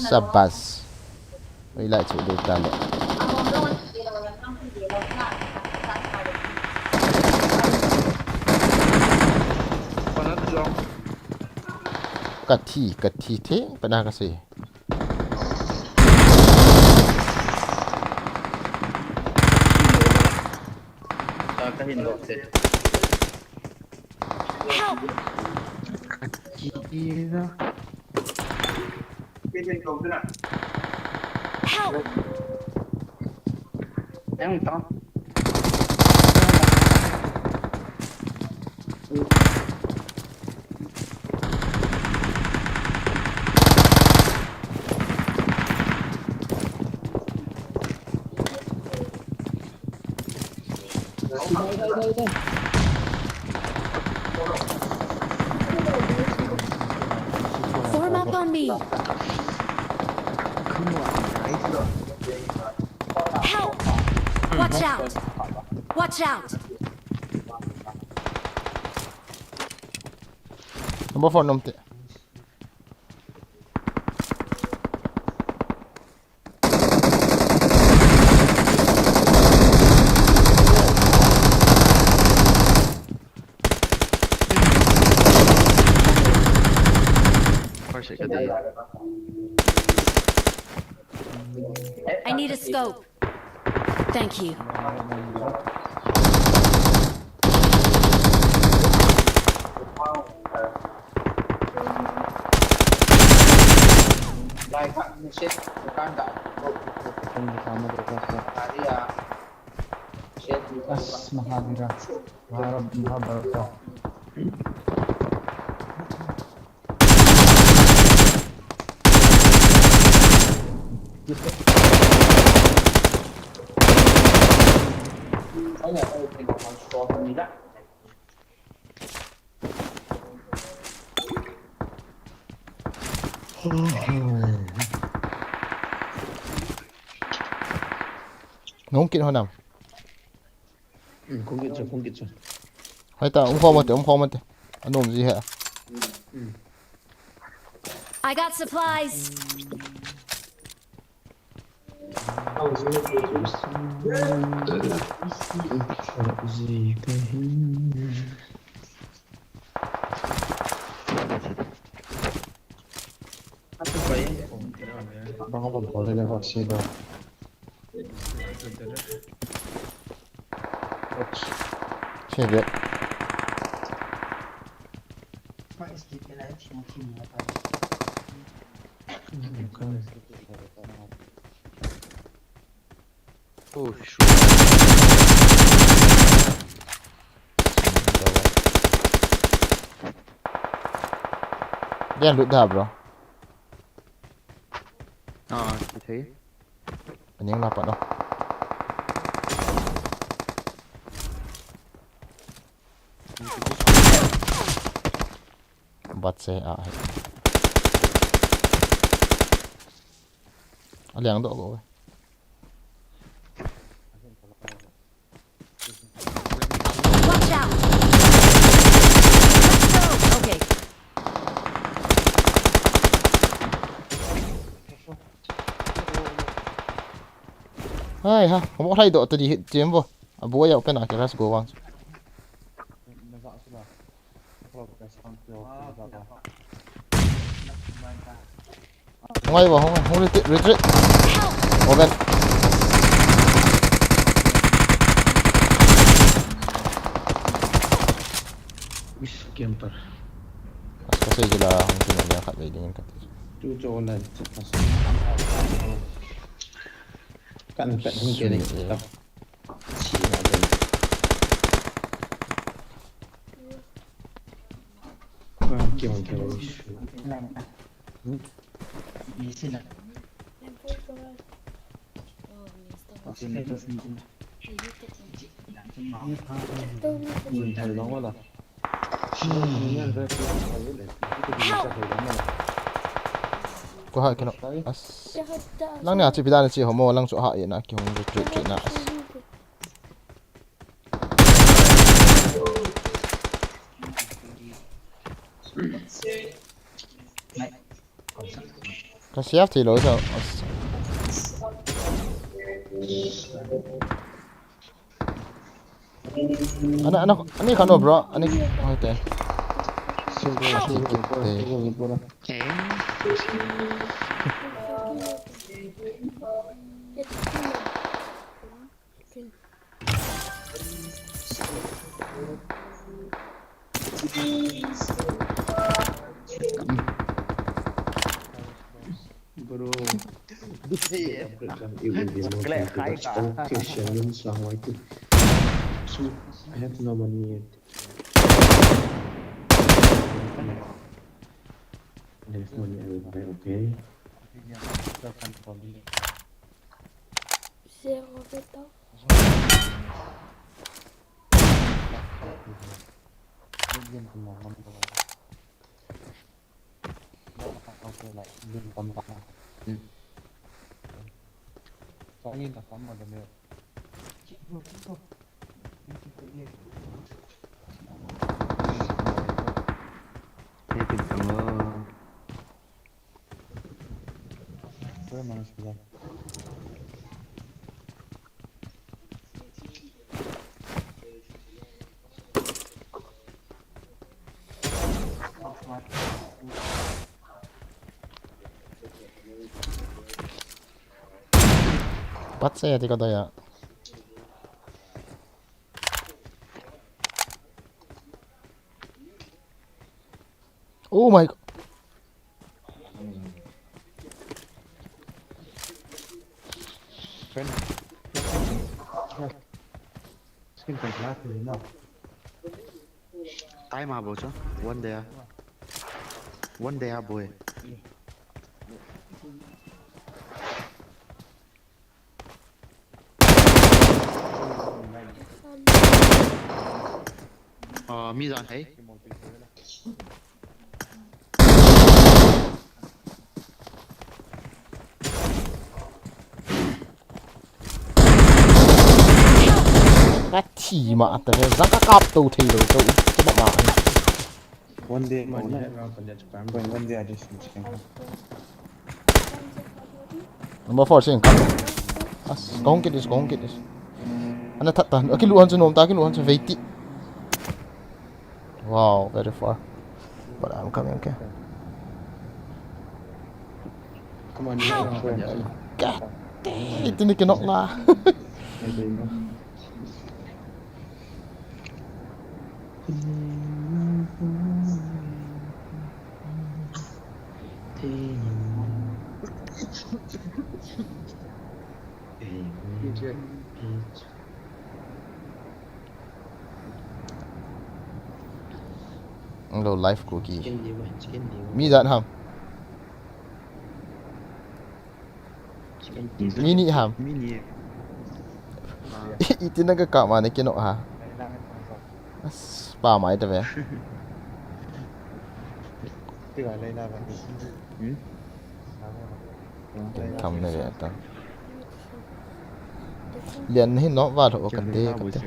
Sabas. Oi, lai chu dei ta le. Ka thi, ka thi theng, pa na ka sei. Ka hin lo se. Help! Help! Form up on me. Help! Watch out! Watch out! Number four, number. I need a scope. Thank you. As Mahavira. Mahabharata. Nung kit ho nam. Hmm, kung kit chu, kung kit chu. Hai ta, um khom mate, um khom mate. Anom ji he. Hmm. I got supplies. Save. Oh, shoot. Dia lut dah, bro. Ah, okay. Pening lah pat dah. Bat se ah. Aliang doh ko. Watch out! Let's go! Okay. Hai ha, abo hai doh tadi hit team bo. Abo ya open ake, let's go, vang. Hung ai bo, hung, hung retreat, retreat. Open. Is camper. Kasei jila hung tin ya khat vei ding kati. Tu cho na. Kan pet hung kene. Ko ha kino. As. Lang ni a chi pida ni chi homo lang chu ha ye na ki hung retreat na as. Ka save thei lou sa. Ana, ana, ani khan o, bro. Ani, hoi te. Single, single, single, single. Bro. This is it will be more comfortable. Christian means, so I have no money yet. If money, I will buy, okay? Zero beta. Bat saya ti ko da ya. Oh my God. Friend. Skin kan kena tu na. Time abo cho. One day. One day abo. Ah, mi jan hai. Ka thi ma ta ve, jang ka kap to thei lo to, ka ba ma. One day, one day, one day, I just Number four, sing, come. As, kong kit is, kong kit is. Ana that ta, akilu han chu nom ta, akilu han chu vei ti. Wow, very far. But I'm coming, okay. Come on, you know, God damn, tini kinok la. Hello, live cookie. Mi dan ham. Mi ni ham. Mi ni. Iti na ka kap ma na kino ha. As, pa mai ta ve. Hmm? Ken tham na ve ta. Lian hi no va tho ka te, ka te.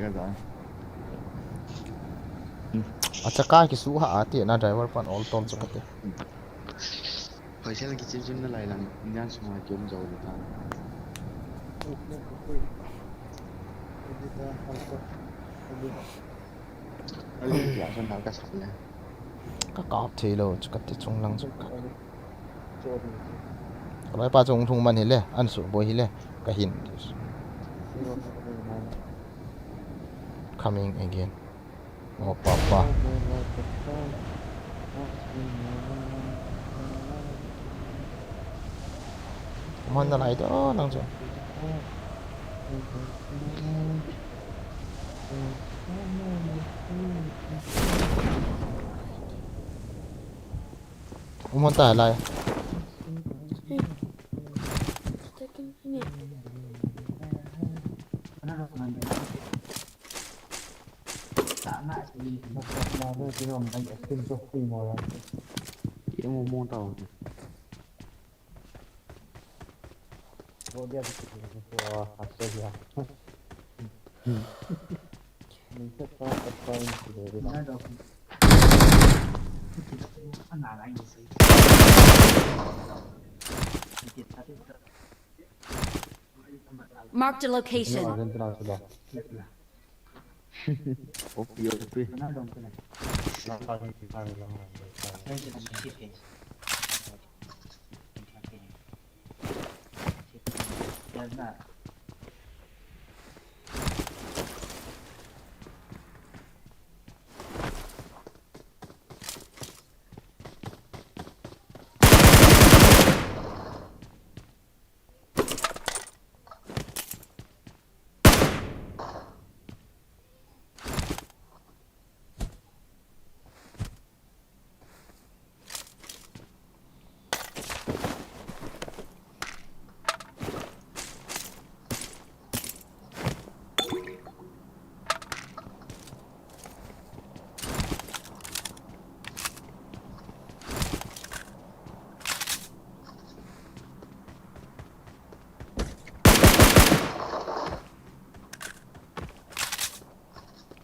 Acha ka ki su ha ati na driver pan all tom chu ka te. Paisa la kichim chim na lai lang, inyan suma kium jo le ta. Ali ya son na ka sa le. Ka kap thei lo chu ka ti chung lang chu ka. Ka loi pa chung thung man hi le, an su boi hi le, ka hin. Coming again. Oh, papa. Kuman na lai to, nang chu. Kuman ta lai. Marked a location. Opi, opi.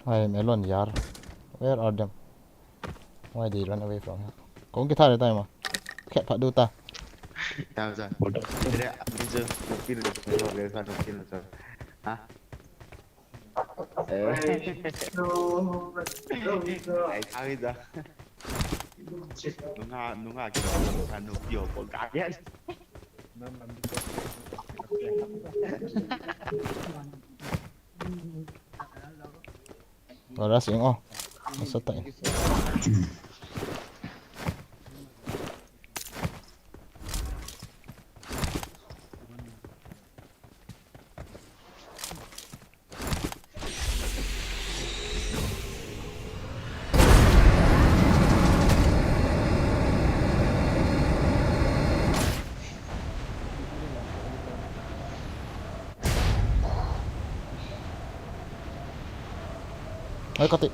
Hai, melon yar. Where are them? Why they run away from here? Kong kita ada time ah. Khat phat duta. Tahu sah. Tidak, dia tu, tapi dia tu, dia tu, dia tu. Ha? Eh. Ai, tahu dah. Nunga, nunga kita, nunga, nunga, kau kaget. Ora sing oh. Asa tai. Ai, kati.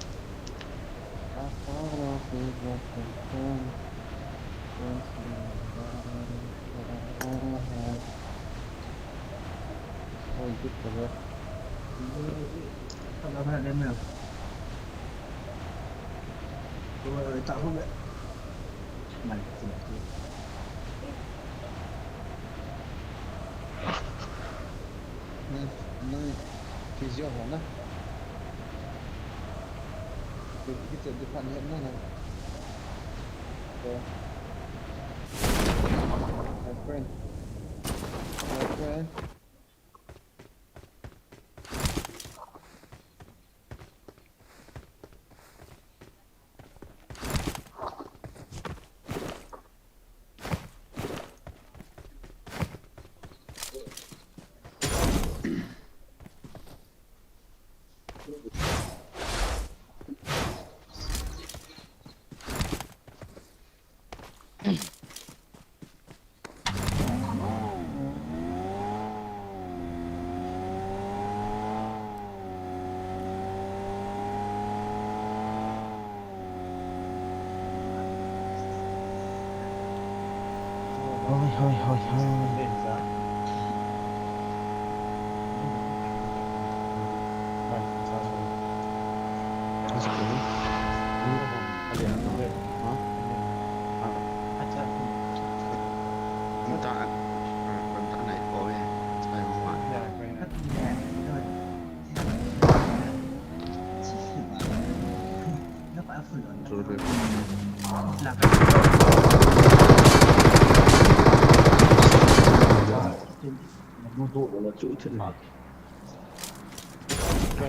Tao na dem na. Tao na ta ho. Nai. Nai, nai. Ki jia ho na. Ki, ki te di pan he na na. So, my friend. My friend. Hoi, hoi, hoi, hoi.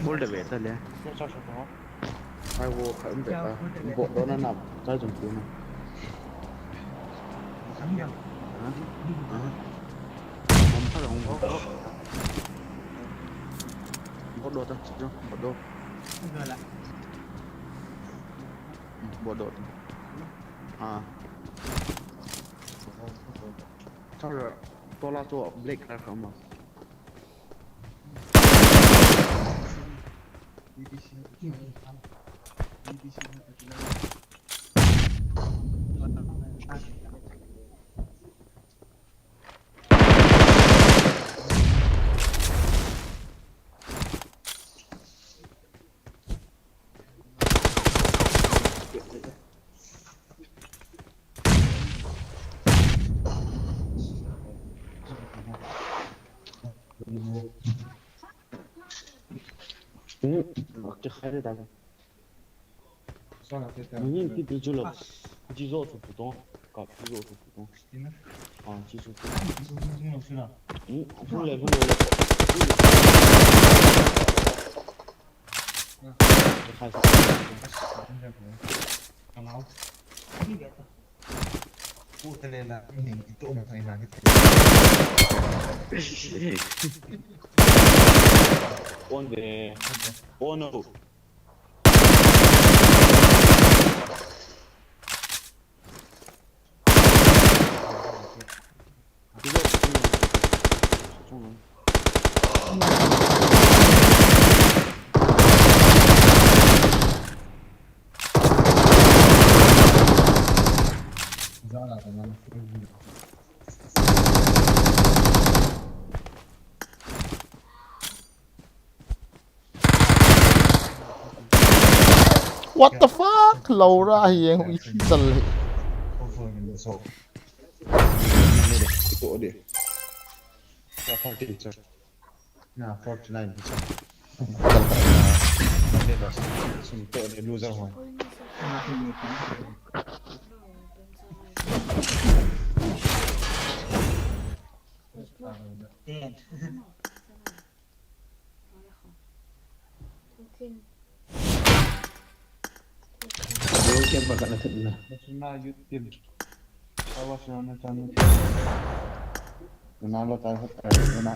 Full da ve ta le. Ai wo kha um ta. Bo do na na. Chai jong tu na. Ha? Ha? Nam kha long bo. Bo do ta, bo do. Bo do. Ha. Chara, tola to black color kha ma. Hmm, okay, khai de ta. Ni ki tu chu lo. Ji zo chu pu tong. Ka ji zo chu pu tong. Ah, ji zo chu. Hmm, hung le, hung le. Khai. On de. On no. What the fuck? Laura hi eng hui chal hi. Ito de. Na forty nine. Sum to de loser ho. Bol kya baka na thut na. Suna youth team. Tawa suna na chanu. Suna lo tawa tawa suna.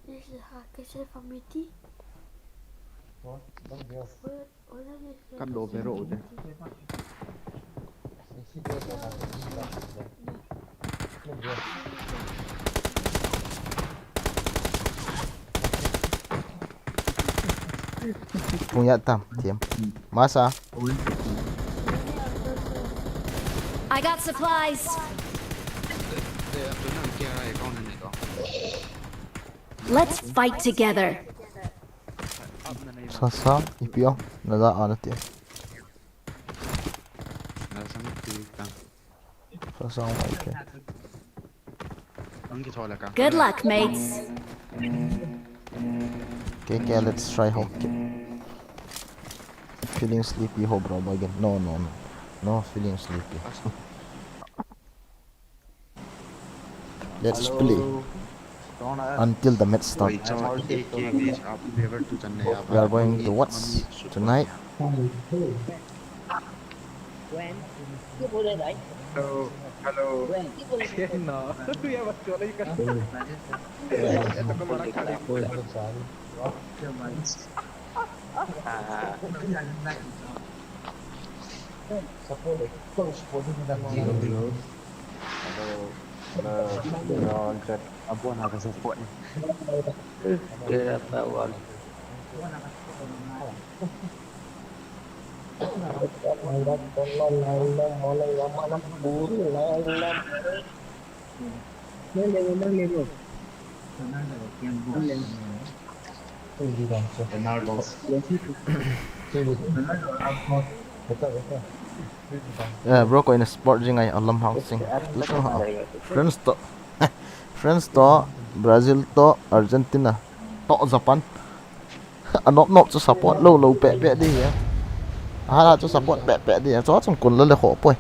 This is Hakesh from Miti. What? Don't go. What? What are you Kan do vero u te. Phung ya tam, thiam. Masa. I got supplies. Let's fight together. Sasa, ipi ong, nada ana ti. Sasa, okay. Good luck, mates. Okay, okay, let's try hockey. Feeling sleepy ho, bro, again. No, no, no. No feeling sleepy. Let's play until the match start. We are going to watch tonight. Hello, hello. No, tu ya bas wala ka. Hello, hello, hello, all chat. Abon na ka support. Kaya tawag. Yeah, bro, ko in sport jing ai alam hang sing. Friends to, friends to, Brazil to, Argentina to, Japan. Anop nop chu support lo lo pe pe di ya. Hala chu support pe pe di ya. Chu chung kun lo le kho poi.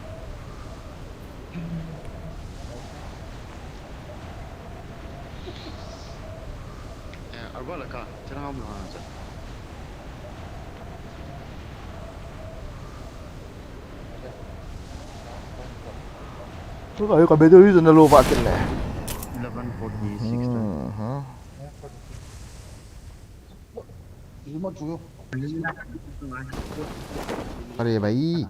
Tu ka ka bedo yu na lo ba tin le. Eleven forty-six. अरे भाई।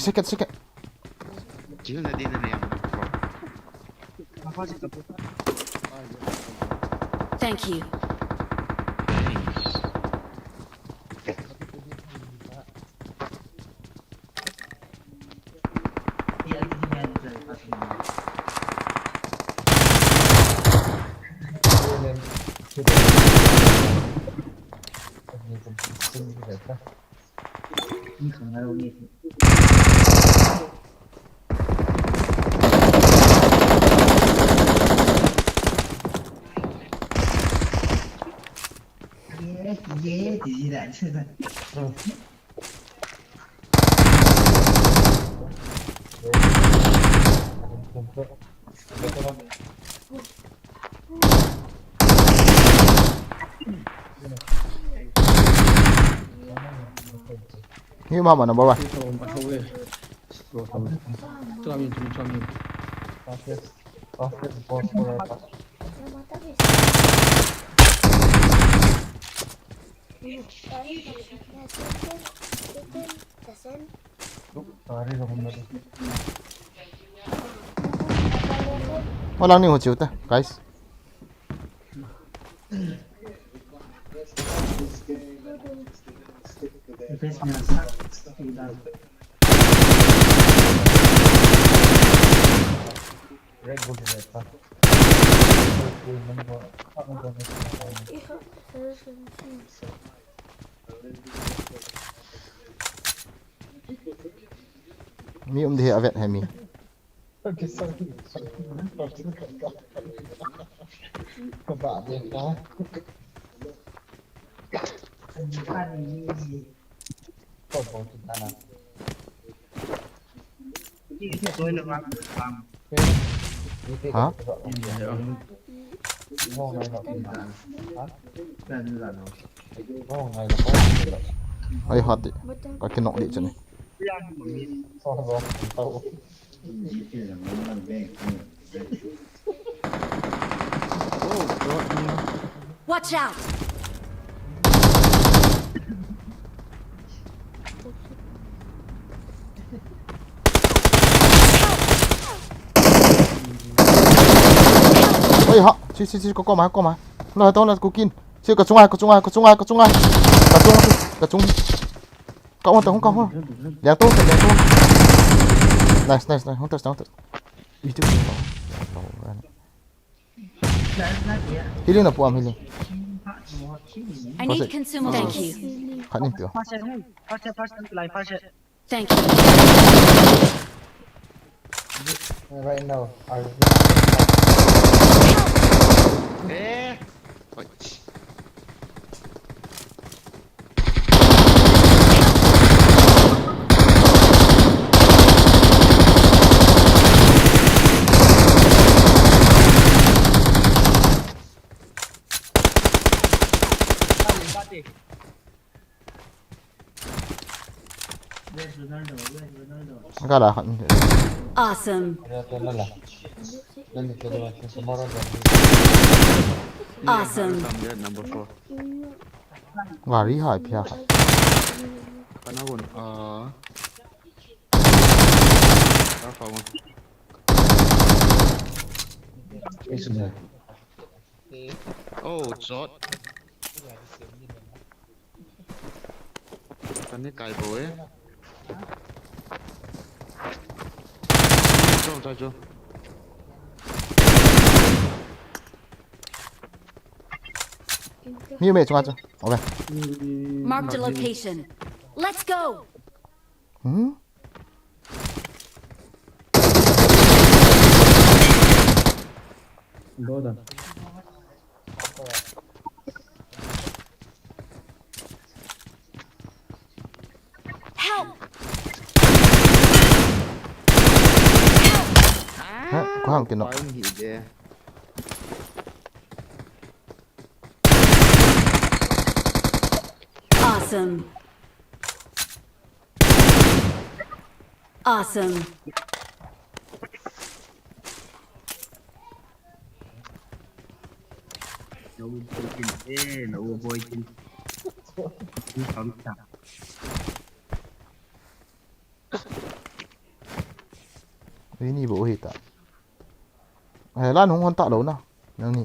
Second, second. Thank you. Ni mama number one. Walang ni ho chiu ta, guys. Mi um di avet hemi. Okay, sorry. Sorry. Ka ba de ka. Ka ba de ka na. Ha? Ai hati. Ka kinok di chani. Watch out! Oi ha, chi chi chi, ko ko ma, ko ma. Lo to lo ku kin. Chi ka chunga, ka chunga, ka chunga, ka chunga. Ka chunga, ka chunga. Ka on ta hung ka hung. Liang to, liang to. Nice, nice, nice. Hung ta, hung ta. Itu. Healing na pu am healing. I need consumable. Thank you. Khat ning pio. Thank you. Right now, I Eh. Oi. Gala khat. Awesome. Awesome. Gari hai phia khat. Kana gon. Ah. Ka fa gon. Oh, shot. Kan ni kai bo e. Chong chai chu. Mi me chunga chu. Okay. Marked a location. Let's go. Hmm? Go down. Help! Help! Ha, ko hang kino. Fire hi de. Awesome. Awesome. No boy kin, eh, no boy kin. Ni kam ta. Ni ni bo hi ta. Eh, la nung hon ta lo na. Nang ni.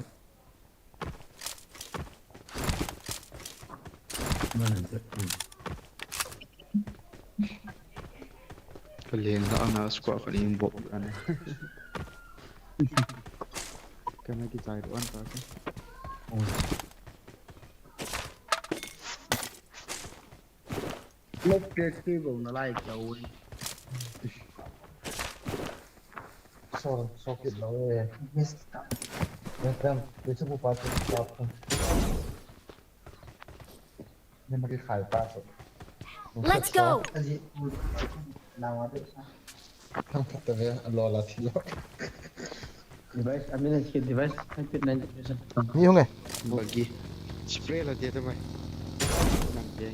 Ka leng la ana squad ka ning bok ana. Kana kichai ro an ta ka. Lok ke ke bo na lai ka wi. Sorry, sorry, no, eh. Yes, ka. Yes, ka. Yes, ka. Yes, ka. Yes, ka. Yes, ka. Yes, ka. Let's go. Device, I mean, his device, I put ninety percent. Ni hung e. Bagi. Spray la dia tu, bhai. Nang dia.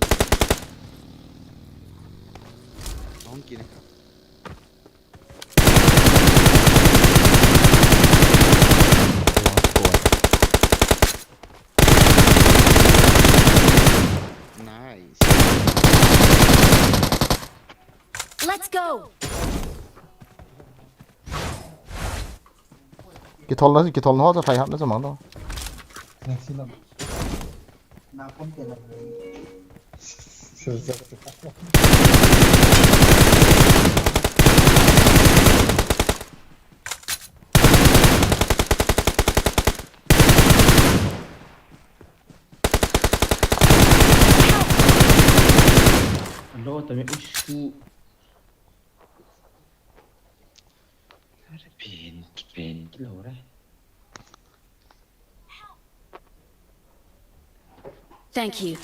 Hung kini ka. Nice. Let's go. Kithol na, kithol na ho, ta phai hap na sa mang to. Alo, tami issue. Are pen, pen kilo re. Thank you.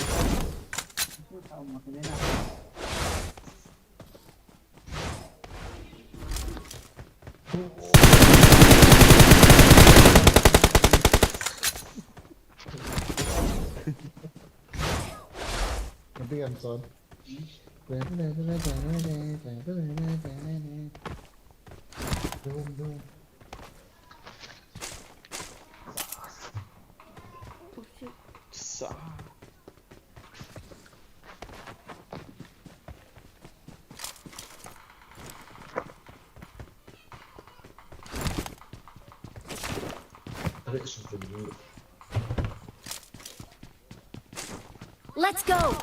Let's go.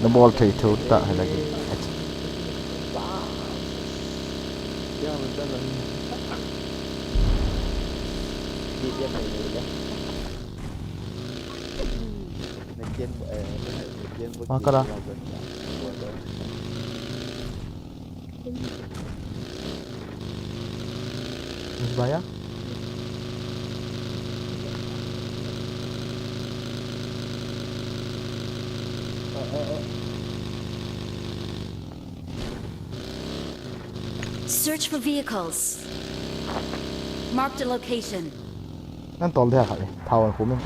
Nabol thei thou tah hi lagi. Makara. Baya. Search for vehicles. Marked a location. Nan tol dia khat ni. Thao an khu min.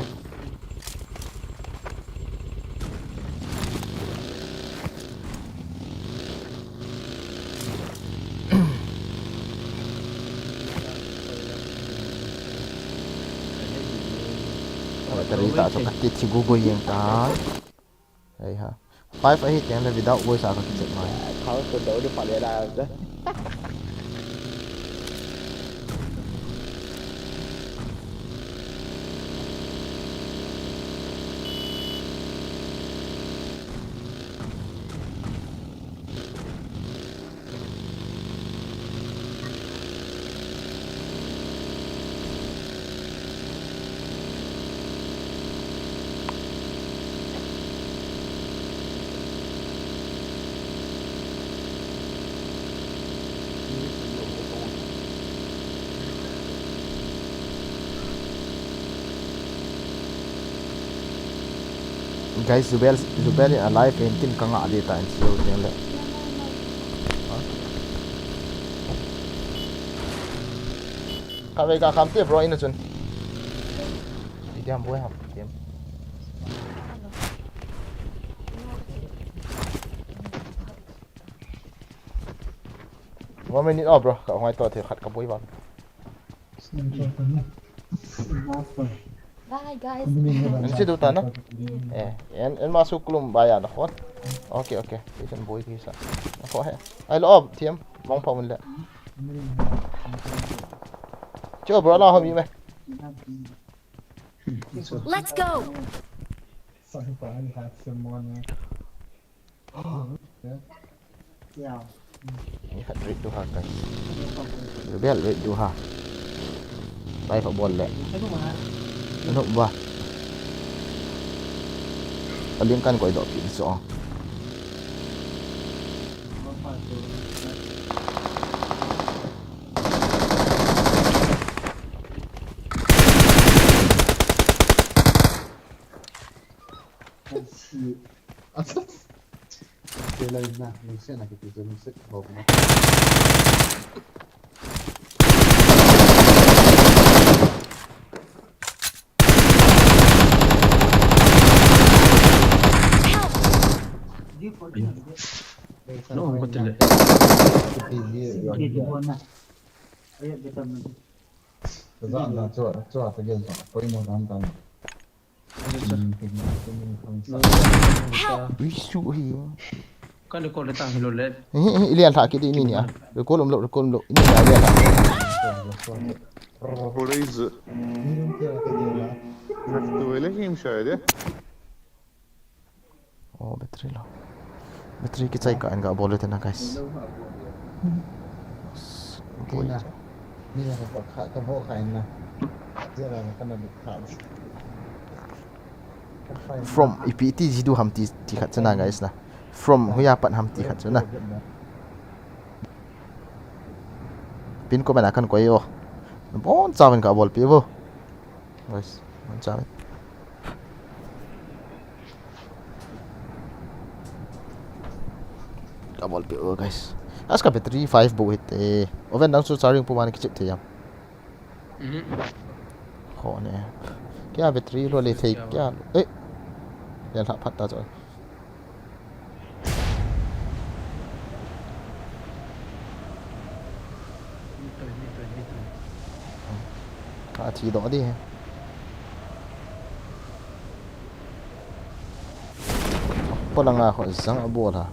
Battery ta chu kati thi gu gu yeng ta. Hei ha. Five ahi teng le without voice a ka kichep mai. Thao to do de pale la. Guys, Zubel, Zubel in alive in tin ka ngah di ta in siu tin le. Ha? Ka ve ka kham te bro in a chun. Itiam boi ham, itiam. One minute, oh, bro, ka ngai to the khat ka boi ba. Bye, guys. An si du ta na? Eh, en, en ma su klum ba ya na khon. Okay, okay. Station boi ki sa. Na kho he. Ai lo, oh, thiam. Mong pa mun le. Cho, bro, la ho mi me. Let's go. Ni khat rit du ha kai. Bel rit du ha. Bai fa bol le. Anu ba. Aling kan koi do pi so. No, what the? Za na chua chua ta ge za. Poimo dan dan. Ui, su hi. Kan record le ta hi lo le. Eh, eh, ilian tha ki di ni ni a. Record um lo, record um lo. Ni ni a ilian tha. Burada iz. Tuvalet kim şöyle. Oh, battery low. Battery kichai kah in ga bol le te na, guys. Kei na. Ni na ka kha, ka bo kha in na. Jera na ka na du kha. From ipi ti ji du ham ti, ti khat chu na, guys na. From hoiya pat ham ti khat chu na. Pin comment a kan koi o. Bon chauvin ka bol pi vo. Guys, bon chauvin. Ka bol pi vo, guys. As ka battery five bu hite. Oven dang chu charging pu man kichip thei am. Mhm. Kho ne. Kya battery lo le thei kya. Eh. Yan ha phat ta chu. Ka thi doh di he. Apa langa kho jang a bol ha.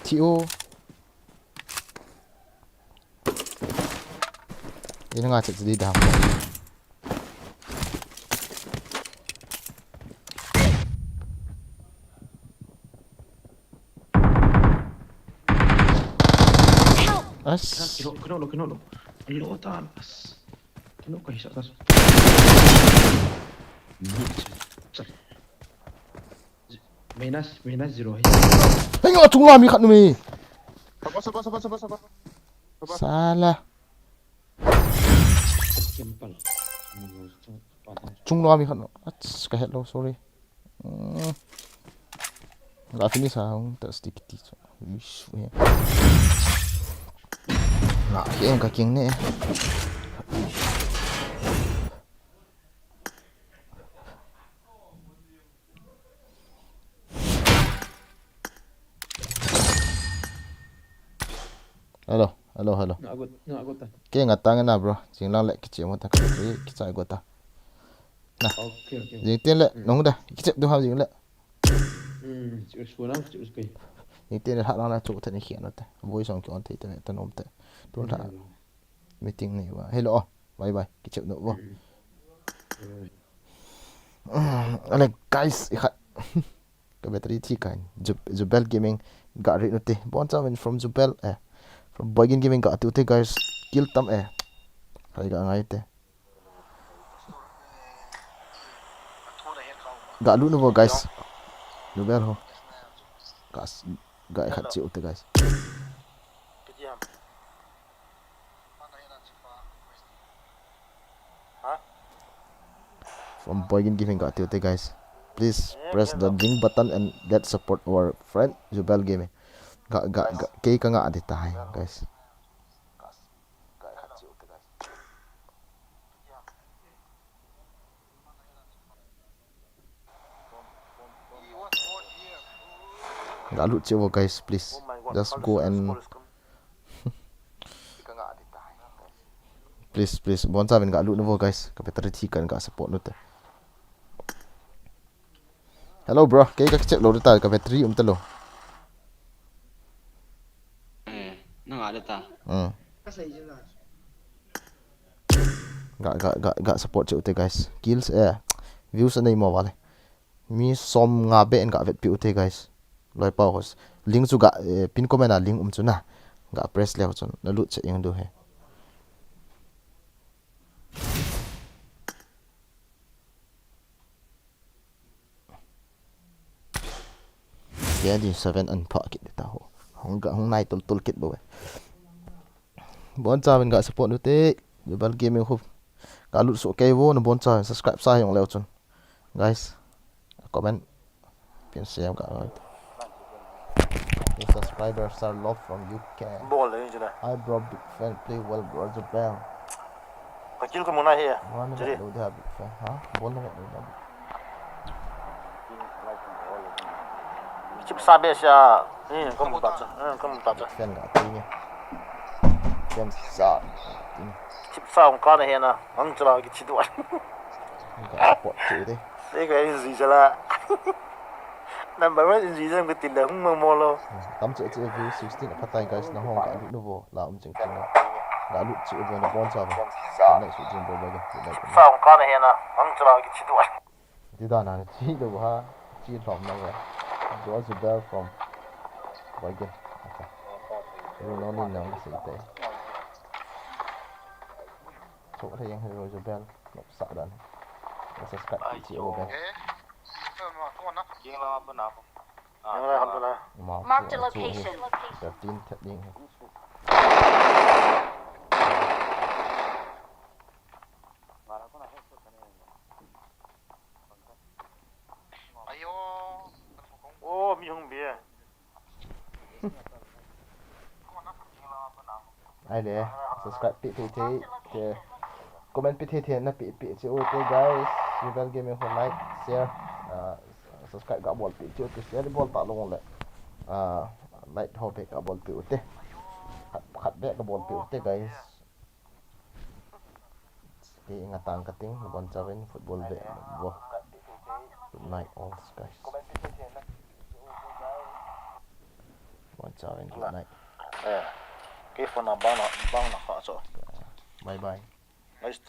Thi o. Ina nga chet di dam. Help! As. Kino, kino lo, kino lo. Lo ta, as. Kino ka hisa ta. Minus, minus zero hi. Hei nga chungla mi khat nu mi. Saba, saba, saba, saba, saba, saba. Sala. Simple. Chungla mi khat nu. Ach, ka het lo, sorry. Mm. Ga finish a hung ta stick ti chu. Ish, we. Nga keng ka keng ne. Hello, hello, hello. Nga got, nga got ta. Kei nga tang na, bro. Jing lang le kichep mo ta ka ri kichai got ta. Na. Okay, okay. Jing tin le, mm, nong da. Kichep du ha jing le. Hmm, chu su lang, chu kai. Jing tin le ha lang na chu ta ni khian te. Voi song ki on te te ta nom te. Tun ta. Hmm. Meeting nei va. Hello. Bye bye. Kichep no va. Hmm. Bye bye. Ale guys, i khat. Ka battery thi kai. Jub-, Jubel Gaming ga ri nu te. Bon chauvin from Jubel, eh. From Boygin Gaming ga tu te, guys. Kill tam, eh. Hai ga ngai te. Ga lut nu vo, guys. Jubel ho. Gas, ga khat chi u te, guys. From Boygin Gaming ga tu te, guys. Please press the link button and let's support our friend Jubel Gaming. Ga, ga, ga, kei ka nga di tai, guys. Ga lut che vo, guys, please. Just go and please, please. Bon chauvin ga lut nu vo, guys. Ka battery thi kan ga support nu te. Hello, bro. Kei ka check lo ta, ka battery um ta lo. Eh, na nga le ta. Hmm. Ga, ga, ga, ga support che u te, guys. Kills, eh. Views anei mo vale. Mi som nga be en ga vet pi u te, guys. Loi pau hos. Link chu ga, eh, pin comment a link um chu na. Ga press leo chun. Na lut che ing du he. Kei a di seven an pha kit ta ho. Hung ga, hung nai tul tul kit bo we. Bon chauvin ga support nu te. Jubel Gaming khu. Ga lut so kei vo na bon chauvin subscribe sa jong leo chun. Guys, comment. Pin share ga. New subscribers are love from U K. Bol le jina. Hi bro, big fan, play well bro, Jubel. Ka kill ka mu na hi. Bol na vet lou dia big fan. Ha? Bol na vet lou dia big. Chip sa be sia. Hmm, ka mu ta cha. Hmm, ka mu ta cha. Big fan ga ti ni. Fan sa. Chip sa ong ka na he na. Ang chala ki chi duan. Ka support chi de. Sei ka in zi chala. Number one in zi jam ka tin da hung mo mo lo. Tam che che view sixteen a patai guys na hong ka lut nu vo. La um ching ching. Ga lut chi uvo na bon cha uvo. Good night, sweet dream, bye bye. Good night. Sa ong ka na he na, ang chala ki chi duan. Ti da na chi do ha, chi lom na uvo. Do a Zubel from Waigen. Ru no ni na se te. So le yang ru Zubel. No sa dan. Subscribe chi uvo. Mark the location. Thirteen thirteen. Ayo. Oh, mi hung bia. Ai le, subscribe pi thei thei, te comment pi thei thei na pi pi che u te guys. Rebel Gaming ho like, share, uh, subscribe ga bol pi che u te, share bol ta long le. Uh, like ho pe ga bol pi u te. Khat, khat be ga bol pi u te guys. Te nga tang ka ting, bon chavin football be bo. Good night all guys. Bon chavin good night. Eh, ke phone na bang na, bang na kha cho. Bye bye. Nice.